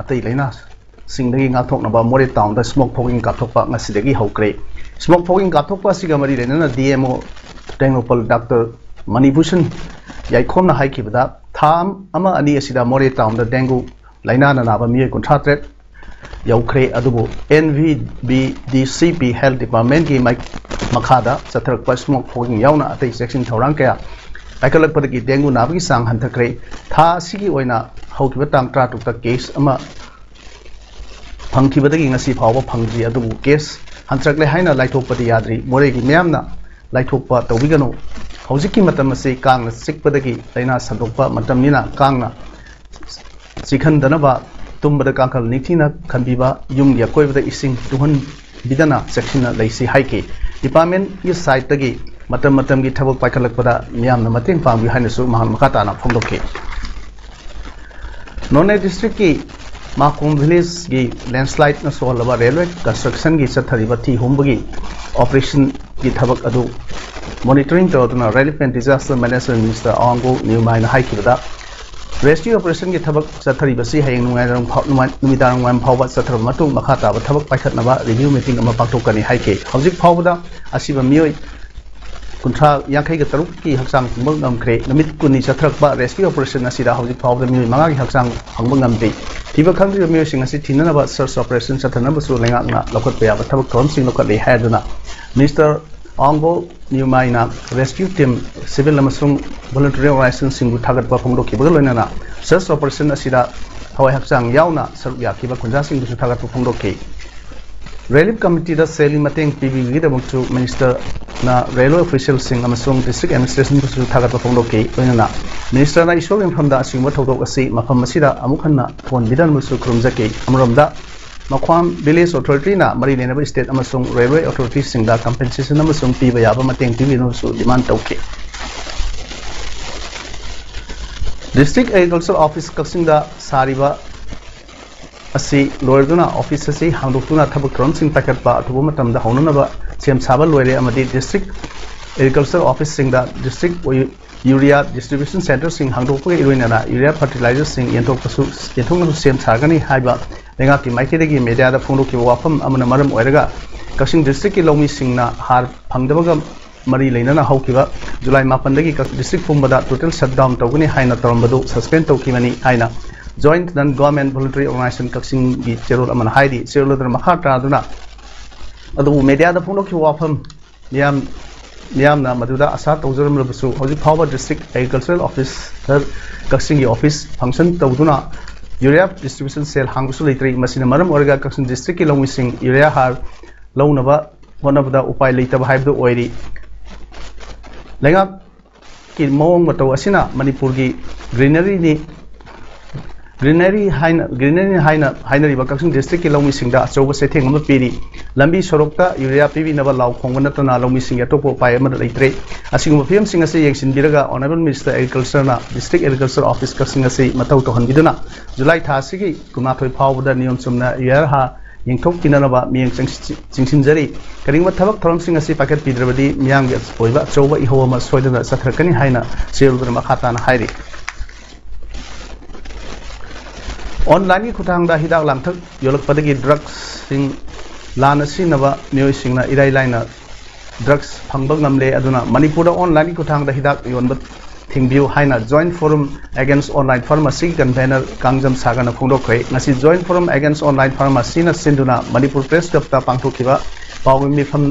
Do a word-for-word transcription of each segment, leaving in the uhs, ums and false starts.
ꯑꯇꯩ ꯂꯥꯏꯅꯥꯁꯤꯡꯗꯒꯤ ꯉꯥꯛꯊꯣꯛꯅꯕ ꯃꯣꯔꯦ ꯇꯥꯎꯟꯗ smoke fogging ꯀꯥꯞꯊꯣꯛꯄ ꯉꯁꯤꯗꯒꯤ ꯍꯧꯈ꯭ꯔꯦ꯫ Smoke fogging ꯀꯥꯞꯊꯣꯛꯄ ꯑꯁꯤꯒ ꯃꯔꯤ ꯂꯩꯅꯅ D M O Tengnoupal doctor Manibhushan ꯌꯥꯏꯈꯣꯝꯅ ꯍꯥꯏꯈꯤꯕꯗ, ꯊꯥ ꯑꯃ ꯑꯅꯤ ꯑꯁꯤꯗ ꯃꯣꯔꯦ ꯇꯥꯎꯟꯗ dengue ꯂꯥꯏꯅꯥꯅ ꯅꯥꯕ ꯃꯤꯑꯣꯏ ꯀꯨꯟꯊ꯭ꯔꯥ ꯇꯔꯦꯠ ꯌꯧꯈ꯭ꯔꯦ꯫ ꯑꯗꯨꯕꯨ N V B D C P Health Department ꯀꯤ ꯃꯥꯏ-, ꯃꯈꯥꯗ ꯆꯠꯊꯔꯛꯄ smoke fogging ꯌꯥꯎꯅ ꯑꯇꯩ ꯆꯦꯛꯁꯤꯟ ꯊꯧꯔꯥꯡ ꯀꯌꯥ ꯄꯥꯏꯈꯠꯂꯛꯄꯗꯒꯤ dengue ꯅꯥꯕꯒꯤ ꯆꯥꯡ ꯍꯟꯊꯈ꯭ꯔꯦ꯫ ꯊꯥ ꯑꯁꯤꯒꯤ ꯑꯣꯏꯅ ꯍꯧꯈꯤꯕ ꯇꯥꯡ ꯇꯔꯥꯇꯔꯨꯛꯇ case ꯑꯃ ꯐꯪꯈꯤꯕꯗꯒꯤ ꯉꯁꯤ ꯐꯥꯎꯕ ꯐꯪꯗ꯭ꯔꯤ꯫ ꯑꯗꯨꯕꯨ case ꯍꯟꯊꯔꯛꯂꯦ ꯍꯥꯏꯅ ꯂꯥꯏꯊꯣꯛꯄꯗꯤ ꯌꯥꯗ꯭ꯔꯤ꯫ ꯃꯣꯔꯦꯒꯤ ꯃꯤꯌꯥꯝꯅ ꯂꯥꯏꯊꯣꯛꯄ ꯇꯧꯕꯤꯒꯅꯨ꯫ ꯍꯧꯖꯤꯛꯀꯤ ꯃꯇꯝ ꯑꯁꯤ ꯀꯥꯡꯅ ꯆꯤꯛꯄꯗꯒꯤ ꯂꯥꯏꯅꯥ ꯁꯟꯗꯣꯛꯄ ꯃꯇꯝꯅꯤꯅ, ꯀꯥꯡꯅ ꯆꯤꯛꯍꯟꯗꯅꯕ ꯇꯨꯝꯕꯗ ꯀꯥꯡꯈꯜ ꯅꯤꯡꯊꯤꯅ ꯈꯟꯕꯤꯕ, ꯌꯨꯝꯒꯤ ꯑꯀꯣꯏꯕꯗ ꯏꯁꯤꯡ ꯇꯨꯡꯍꯟꯕꯤꯗꯅ ꯆꯦꯛꯁꯤꯟꯅ ꯂꯩꯁꯤ ꯍꯥꯏꯈꯤ꯫ Department ꯀꯤ side ꯇꯒꯤ ꯃꯇꯝ ꯃꯇꯝꯒꯤ ꯊꯕꯛ ꯄꯥꯏꯈꯠꯂꯛꯄꯗ ꯃꯤꯌꯥꯝꯅ ꯃꯇꯦꯡ ꯄꯥꯡꯕꯤꯌꯨ ꯍꯥꯏꯅꯁꯨ ꯃꯍꯥꯛ ꯃꯈꯥ ꯇꯥꯅ ꯐꯣꯡꯗꯣꯛꯈꯤ꯫ ꯅꯣꯅꯦ district ꯀꯤ ꯃꯥꯀꯣꯡ village ꯀꯤ landslide ꯅ ꯁꯣꯛꯍꯜꯂꯕ railway construction ꯒꯤ ꯆꯠꯊꯔꯤꯕ ꯊꯤ ꯍꯨꯝꯕꯒꯤ operation ꯒꯤ ꯊꯕꯛ ꯑꯗꯨ monitoring ꯇꯧꯔꯗꯨꯅ Relief and Disaster Management Minister Aung Ko Nyumaina ꯍꯥꯏꯈꯤꯕꯗ, rescue operation ꯒꯤ ꯊꯕꯛ ꯆꯠꯊꯔꯤꯕꯁꯤ ꯍꯌꯦꯡ ꯅꯨꯡꯉꯥꯏꯔꯝ ꯐꯥꯎ-, ꯅꯨꯡꯉꯥꯏ-, ꯅꯨꯃꯤꯗꯥꯡ ꯋꯥꯏꯔꯝ ꯐꯥꯎꯕ ꯆꯠꯊꯔꯕ ꯃꯇꯨꯡ ꯃꯈꯥ ꯇꯥꯕ ꯊꯕꯛ ꯄꯥꯏꯈꯠꯅꯕ review meeting ꯑꯃ ꯄꯥꯡꯊꯣꯛꯀꯅꯤ ꯍꯥꯏꯈꯤ꯫ ꯍꯧꯖꯤꯛ ꯐꯥꯎꯕꯗ ꯑꯁꯤꯕ ꯃꯤꯑꯣꯏ ꯀꯨꯟꯊ꯭ꯔꯥ, ꯌꯥꯡꯈꯩꯒ ꯇꯔꯨꯛꯀꯤ ꯍꯛꯆꯥꯡ ꯐꯪꯕ ꯉꯝꯈ꯭ꯔꯦ꯫ ꯅꯨꯃꯤꯠ ꯀꯨꯟꯅꯤ ꯆꯠꯊꯔꯛꯄ rescue operation ꯑꯁꯤꯗ ꯍꯧꯖꯤꯛ ꯐꯥꯎꯕꯗ ꯃꯤꯑꯣꯏ ꯃꯉꯥꯒꯤ ꯍꯛꯆꯥꯡ ꯐꯪꯕ ꯉꯝꯗ꯭ꯔꯤ꯫ ꯊꯤꯕ ꯈꯪꯗ꯭ꯔꯤꯕ ꯃꯤꯑꯣꯏꯁꯤꯡ ꯑꯁꯤ ꯊꯤꯅꯅꯕ search operation ꯆꯠꯊꯅꯕꯁꯨ ꯂꯩꯉꯥꯛꯅ ꯂꯧꯈꯠꯄ ꯌꯥꯕ ꯊꯕꯛ ꯊꯧꯔꯝꯁꯤꯡ ꯂꯧꯈꯠꯂꯤ ꯍꯥꯏꯗꯨꯅ Minister Aung Ko Nyumaina rescue team, civil ꯑꯃꯁꯨꯡ voluntary organization ꯁꯤꯡꯕꯨ ꯊꯥꯒꯠꯄ ꯐꯣꯡꯗꯣꯛꯈꯤꯕꯒ ꯂꯣꯏꯅꯅ search operation ꯑꯁꯤꯗ ꯊꯋꯥꯏ ꯍꯛꯆꯥꯡ ꯌꯥꯎꯅ ꯁꯔꯨꯛ ꯌꯥꯈꯤꯕ ꯈꯨꯟꯖꯥꯁꯤꯡꯕꯨꯁꯨ ꯊꯥꯒꯠꯄ ꯐꯣꯡꯗꯣꯛꯈꯤ꯫ Relief committee ꯗ ꯁꯦꯜꯒꯤ ꯃꯇꯦꯡ ꯄꯤꯕꯤꯕꯒꯤꯗꯃꯛꯁꯨ Minister ꯅ railway official ꯁꯤꯡ ꯑꯃꯁꯨꯡ district administration ꯕꯨꯁꯨ ꯊꯥꯒꯠꯄ ꯐꯣꯡꯗꯣꯛꯈꯤ꯫ ꯂꯣꯏꯅꯅ Minister ꯅ ꯏꯁꯣꯔꯒꯤ ꯃꯐꯝꯗ ꯑꯁꯤꯒꯨꯝꯕ ꯊꯧꯗꯣꯛ ꯑꯁꯤ ꯃꯐꯝ ꯑꯁꯤꯗ ꯑꯃꯨꯛ ꯍꯟꯅ ꯊꯣꯛꯍꯟꯕꯤꯗꯅꯕꯁꯨ ꯈꯨꯔꯨꯝꯖꯈꯤ꯫ ꯑꯃꯔꯣꯝꯗ ꯃꯈ꯭ꯋꯥꯝ village authority ꯅ ꯃꯔꯤ ꯂꯩꯅꯕ state ꯑꯃꯁꯨꯡ railway authority ꯁꯤꯡꯗ compensation ꯑꯃꯁꯨꯡ ꯄꯤꯕ ꯌꯥꯕ ꯃꯇꯦꯡ ꯄꯤꯕꯤꯅꯕꯁꯨ demand ꯇꯧꯈꯤ꯫ District Agriculture Office ꯀꯛꯆꯤꯡꯗ ꯁꯥꯔꯤꯕ ꯑꯁꯤ ꯂꯣꯏꯔꯗꯨꯅ office ꯑꯁꯤ ꯍꯥꯡꯗꯣꯛꯇꯨꯅ ꯊꯕꯛ ꯊꯧꯔꯝꯁꯤꯡ ꯄꯥꯏꯈꯠꯄ ꯑꯊꯨꯕ ꯃꯇꯝꯗ ꯍꯧꯅꯅꯕ ꯁꯦꯝ ꯁꯥꯕ ꯂꯣꯏꯔꯦ ꯑꯃꯗꯤ district agriculture office ꯁꯤꯡꯗ district ꯑꯣꯏ-, ꯌꯨꯔꯤꯌꯥ ꯗꯤꯁꯇ꯭ꯔꯤꯕ꯭ꯌꯨꯁꯟ ꯁꯦꯟꯇꯔꯁꯤꯡ ꯍꯥꯡꯗꯣꯛꯄꯒ ꯏꯔꯣꯏꯅꯅ ꯌꯨꯔꯤꯌꯥ ꯐꯔꯇꯤꯂꯥꯏꯖꯔꯁꯤꯡ ꯌꯦꯟꯊꯣꯛꯄꯁꯨ ꯌꯦꯟꯊꯣꯛꯅꯕ ꯁꯦꯝ ꯁꯥꯒꯅꯤ ꯍꯥꯏꯕ ꯂꯩꯉꯥꯛꯀꯤ ꯃꯥꯏꯀꯩꯗꯒꯤ ꯃꯦꯗꯤꯌꯥꯗ ꯐꯣꯡꯗꯣꯛꯈꯤꯕ ꯋꯥꯐꯝ ꯑꯃꯅ ꯃꯔꯝ ꯑꯣꯏꯔꯒ ꯀꯛꯆꯤꯡ ꯗꯤꯁꯇ꯭ꯔꯤꯛꯀꯤ ꯂꯧꯃꯤꯁꯤꯡꯅ ꯍꯥꯔ ꯐꯪꯗꯕꯒ ꯃꯔꯤ ꯂꯩꯅꯅ ꯍꯧꯈꯤꯕ ꯖꯨꯂꯥꯏ ꯃꯥꯄꯟꯗꯒꯤ ꯀꯛ-, ꯗꯤꯁꯇ꯭ꯔꯤꯛ ꯄꯨꯝꯕꯗ ꯇꯣꯇꯦꯜ ꯁꯠꯗꯥꯎꯟ ꯇꯧꯒꯅꯤ ꯍꯥꯏꯅ ꯇꯧꯔꯝꯕꯗꯨ ꯁꯁꯄꯦꯟ ꯇꯧꯈꯤꯕꯅꯤ ꯍꯥꯏꯅ ꯖꯣꯏꯟꯠ ꯅꯟ ꯒꯣꯔꯃꯦꯟꯠ ꯚꯣꯂꯨꯟꯇꯔꯤ ꯑꯣꯔꯒꯅꯥꯏꯖꯦꯁꯟ ꯀꯛꯆꯤꯡꯒꯤ ꯆꯦꯔꯣꯜ ꯑꯃꯅ ꯍꯥꯏꯔꯤ꯫ ꯆꯦꯔꯣꯜ ꯑꯗꯨꯅ ꯃꯈꯥ ꯇꯥꯗꯨꯅ ꯑꯗꯨꯕꯨ ꯃꯦꯗꯤꯌꯥꯗ ꯐꯣꯡꯗꯣꯛꯈꯤꯕ ꯋꯥꯐꯝ ꯃꯤꯌꯥꯝ, ꯃꯤꯌꯥꯝꯅ ꯃꯗꯨꯗ ꯑꯁꯥ ꯇꯧꯖꯔꯝꯂꯕꯁꯨ, ꯍꯧꯖꯤꯛ ꯐꯥꯎꯕ ꯗꯤꯁꯇ꯭ꯔꯤꯛ ꯑꯦꯒ꯭ꯔꯤꯀꯜꯆꯔꯦꯜ ꯑꯣꯐꯤꯁꯔ ꯀꯛꯆꯤꯡꯒꯤ ꯑꯣꯐꯤꯁ ꯐꯪꯁꯟ ꯇꯧꯗꯨꯅ ꯌꯨꯔꯤꯌꯥ ꯗꯤꯁꯇ꯭ꯔꯤꯕ꯭ꯌꯨꯁꯟ ꯁꯦꯜ ꯍꯥꯡꯕꯁꯨ ꯂꯩꯇ꯭ꯔꯤ꯫ ꯃꯁꯤꯅ ꯃꯔꯝ ꯑꯣꯏꯔꯒ ꯀꯛꯆꯤꯡ ꯗꯤꯁꯇ꯭ꯔꯤꯛꯀꯤ ꯂꯧꯃꯤꯁꯤꯡ ꯌꯨꯔꯤꯌꯥ ꯍꯥꯔ ꯂꯧꯅꯕ ꯍꯣꯠꯅꯕꯗ ꯎꯄꯥꯏ ꯂꯩꯇꯕ ꯍꯥꯏꯕꯗꯨ ꯑꯣꯏꯔꯤ꯫ ꯂꯩꯉꯥꯛꯀꯤ ꯃꯑꯣꯡ ꯃꯇꯧ ꯑꯁꯤꯅ ꯃꯅꯤꯄꯨꯔꯒꯤ ꯒ꯭ꯔꯤꯅꯔꯤꯅꯤ, ꯒ꯭ꯔꯤꯅꯔꯤ ꯍꯥꯏꯅ, ꯒ꯭ꯔꯤꯅꯔꯤ ꯍꯥꯏꯅ ꯍꯥꯏꯅꯔꯤꯕ ꯀꯛꯆꯤꯡ ꯗꯤꯁꯇ꯭ꯔꯤꯛꯀꯤ ꯂꯧꯃꯤꯁꯤꯡꯗ ꯑꯆꯧꯕ ꯆꯩꯊꯦꯡ ꯑꯃ ꯄꯤꯔꯤ꯫ ꯂꯝꯕꯤ ꯁꯣꯔꯣꯛꯇ ꯌꯨꯔꯤꯌꯥ ꯄꯤꯕꯤꯅꯕ ꯂꯥꯎ ꯈꯣꯡꯕ ꯅꯠꯇꯅ ꯂꯧꯃꯤꯁꯤꯡꯒꯤ ꯑꯇꯣꯞꯄ ꯎꯄꯥꯏ ꯑꯃꯠꯇ ꯂꯩꯇ꯭ꯔꯦ꯫ ꯑꯁꯤꯒꯨꯝꯕ ꯐꯤꯕꯝꯁꯤꯡ ꯑꯁꯤ ꯌꯦꯡꯁꯤꯟꯕꯤꯔꯒ ꯑꯣꯅꯔꯦꯕꯜ ꯃꯤꯅꯤꯁꯇꯔ ꯑꯦꯒ꯭ꯔꯤꯀꯜꯆꯔꯅ ꯗꯤꯁꯇ꯭ꯔꯤꯛ ꯑꯦꯒ꯭ꯔꯤꯀꯜꯆꯔ ꯑꯣꯐꯤꯁ ꯀꯛꯆꯤꯡ ꯑꯁꯤ ꯃꯊꯧ ꯇꯧꯍꯟꯕꯤꯗꯨꯅ ꯖꯨꯂꯥꯏ ꯊꯥ ꯑꯁꯤꯒꯤ ꯀꯨꯟꯃꯥꯊꯣꯏ ꯐꯥꯎꯕꯗ ꯅꯤꯌꯣꯝ ꯆꯨꯝꯅ ꯌꯨꯔꯤꯌꯥ ꯍꯥꯔ ꯌꯦꯟꯊꯣꯛꯄꯤꯅꯅꯕ ꯃꯤꯠꯌꯦꯡ ꯆꯪꯁꯤ-, ꯆꯤꯡꯁꯤꯟꯖꯔꯤ꯫ ꯀꯔꯤꯒꯨꯝꯕ ꯊꯕꯛ ꯊꯧꯔꯝꯁꯤꯡ ꯑꯁꯤ ꯄꯥꯏꯈꯠꯄꯤꯗ꯭ꯔꯕꯗꯤ ꯃꯤꯌꯥꯝꯒꯤ ꯑꯣꯏꯕ ꯑꯆꯧꯕ ꯏꯍꯧ ꯑꯃ ꯁꯣꯏꯗꯅ ꯆꯠꯊꯔꯛꯀꯅꯤ ꯍꯥꯏꯅ ꯆꯦꯔꯣꯜꯗꯨꯅ ꯃꯈꯥ ꯇꯥꯅ ꯍꯥꯏꯔꯤ꯫ ꯑꯣꯟꯂꯥꯏꯟꯒꯤ ꯈꯨꯠꯊꯥꯡꯗ ꯍꯤꯗꯥꯛ ꯂꯥꯡꯊꯛ ꯌꯣꯜꯂꯛꯄꯗꯒꯤ ꯗ꯭ꯔꯒꯁꯤꯡ ꯂꯥꯟꯅ ꯁꯤꯖꯤꯟꯅꯕ ꯃꯤꯑꯣꯏꯁꯤꯡꯅ ꯏꯔꯥꯏ ꯂꯥꯏꯅ ꯗ꯭ꯔꯒꯁ ꯐꯪꯕ ꯉꯝꯂꯦ꯫ ꯑꯗꯨꯅ ꯃꯅꯤꯄꯨꯔꯗ ꯑꯣꯟꯂꯥꯏꯟꯒꯤ ꯈꯨꯠꯊꯥꯡꯗ ꯍꯤꯗꯥꯛ ꯌꯣꯟꯕ ꯊꯤꯡꯕꯤꯌꯨ ꯍꯥꯏꯅ ꯖꯣꯏꯟꯠ ꯐꯣꯔꯝ ꯑꯦꯒꯦꯟꯁ ꯑꯣꯟꯂꯥꯏꯟ ꯐꯥꯔꯃꯥꯁꯤꯒꯤ ꯀꯟꯚꯦꯅꯔ ꯀꯥꯡꯖꯝ ꯁꯥꯒꯔꯅ ꯐꯣꯡꯗꯣꯛꯈ꯭ꯔꯦ꯫ ꯉꯁꯤ ꯖꯣꯏꯟꯠ ꯐꯣꯔꯝ ꯑꯦꯒꯦꯟꯁ ꯑꯣꯟꯂꯥꯏꯟ ꯐꯥꯔꯃꯥꯁꯤꯅ ꯁꯤꯟꯗꯨꯅ ꯃꯅꯤꯄꯨꯔ ꯄ꯭ꯔꯦꯁ ꯀ꯭ꯂꯕꯇ ꯄꯥꯡꯊꯣꯛꯈꯤꯕ ꯄꯥꯎꯒꯤ ꯃꯤꯐꯝ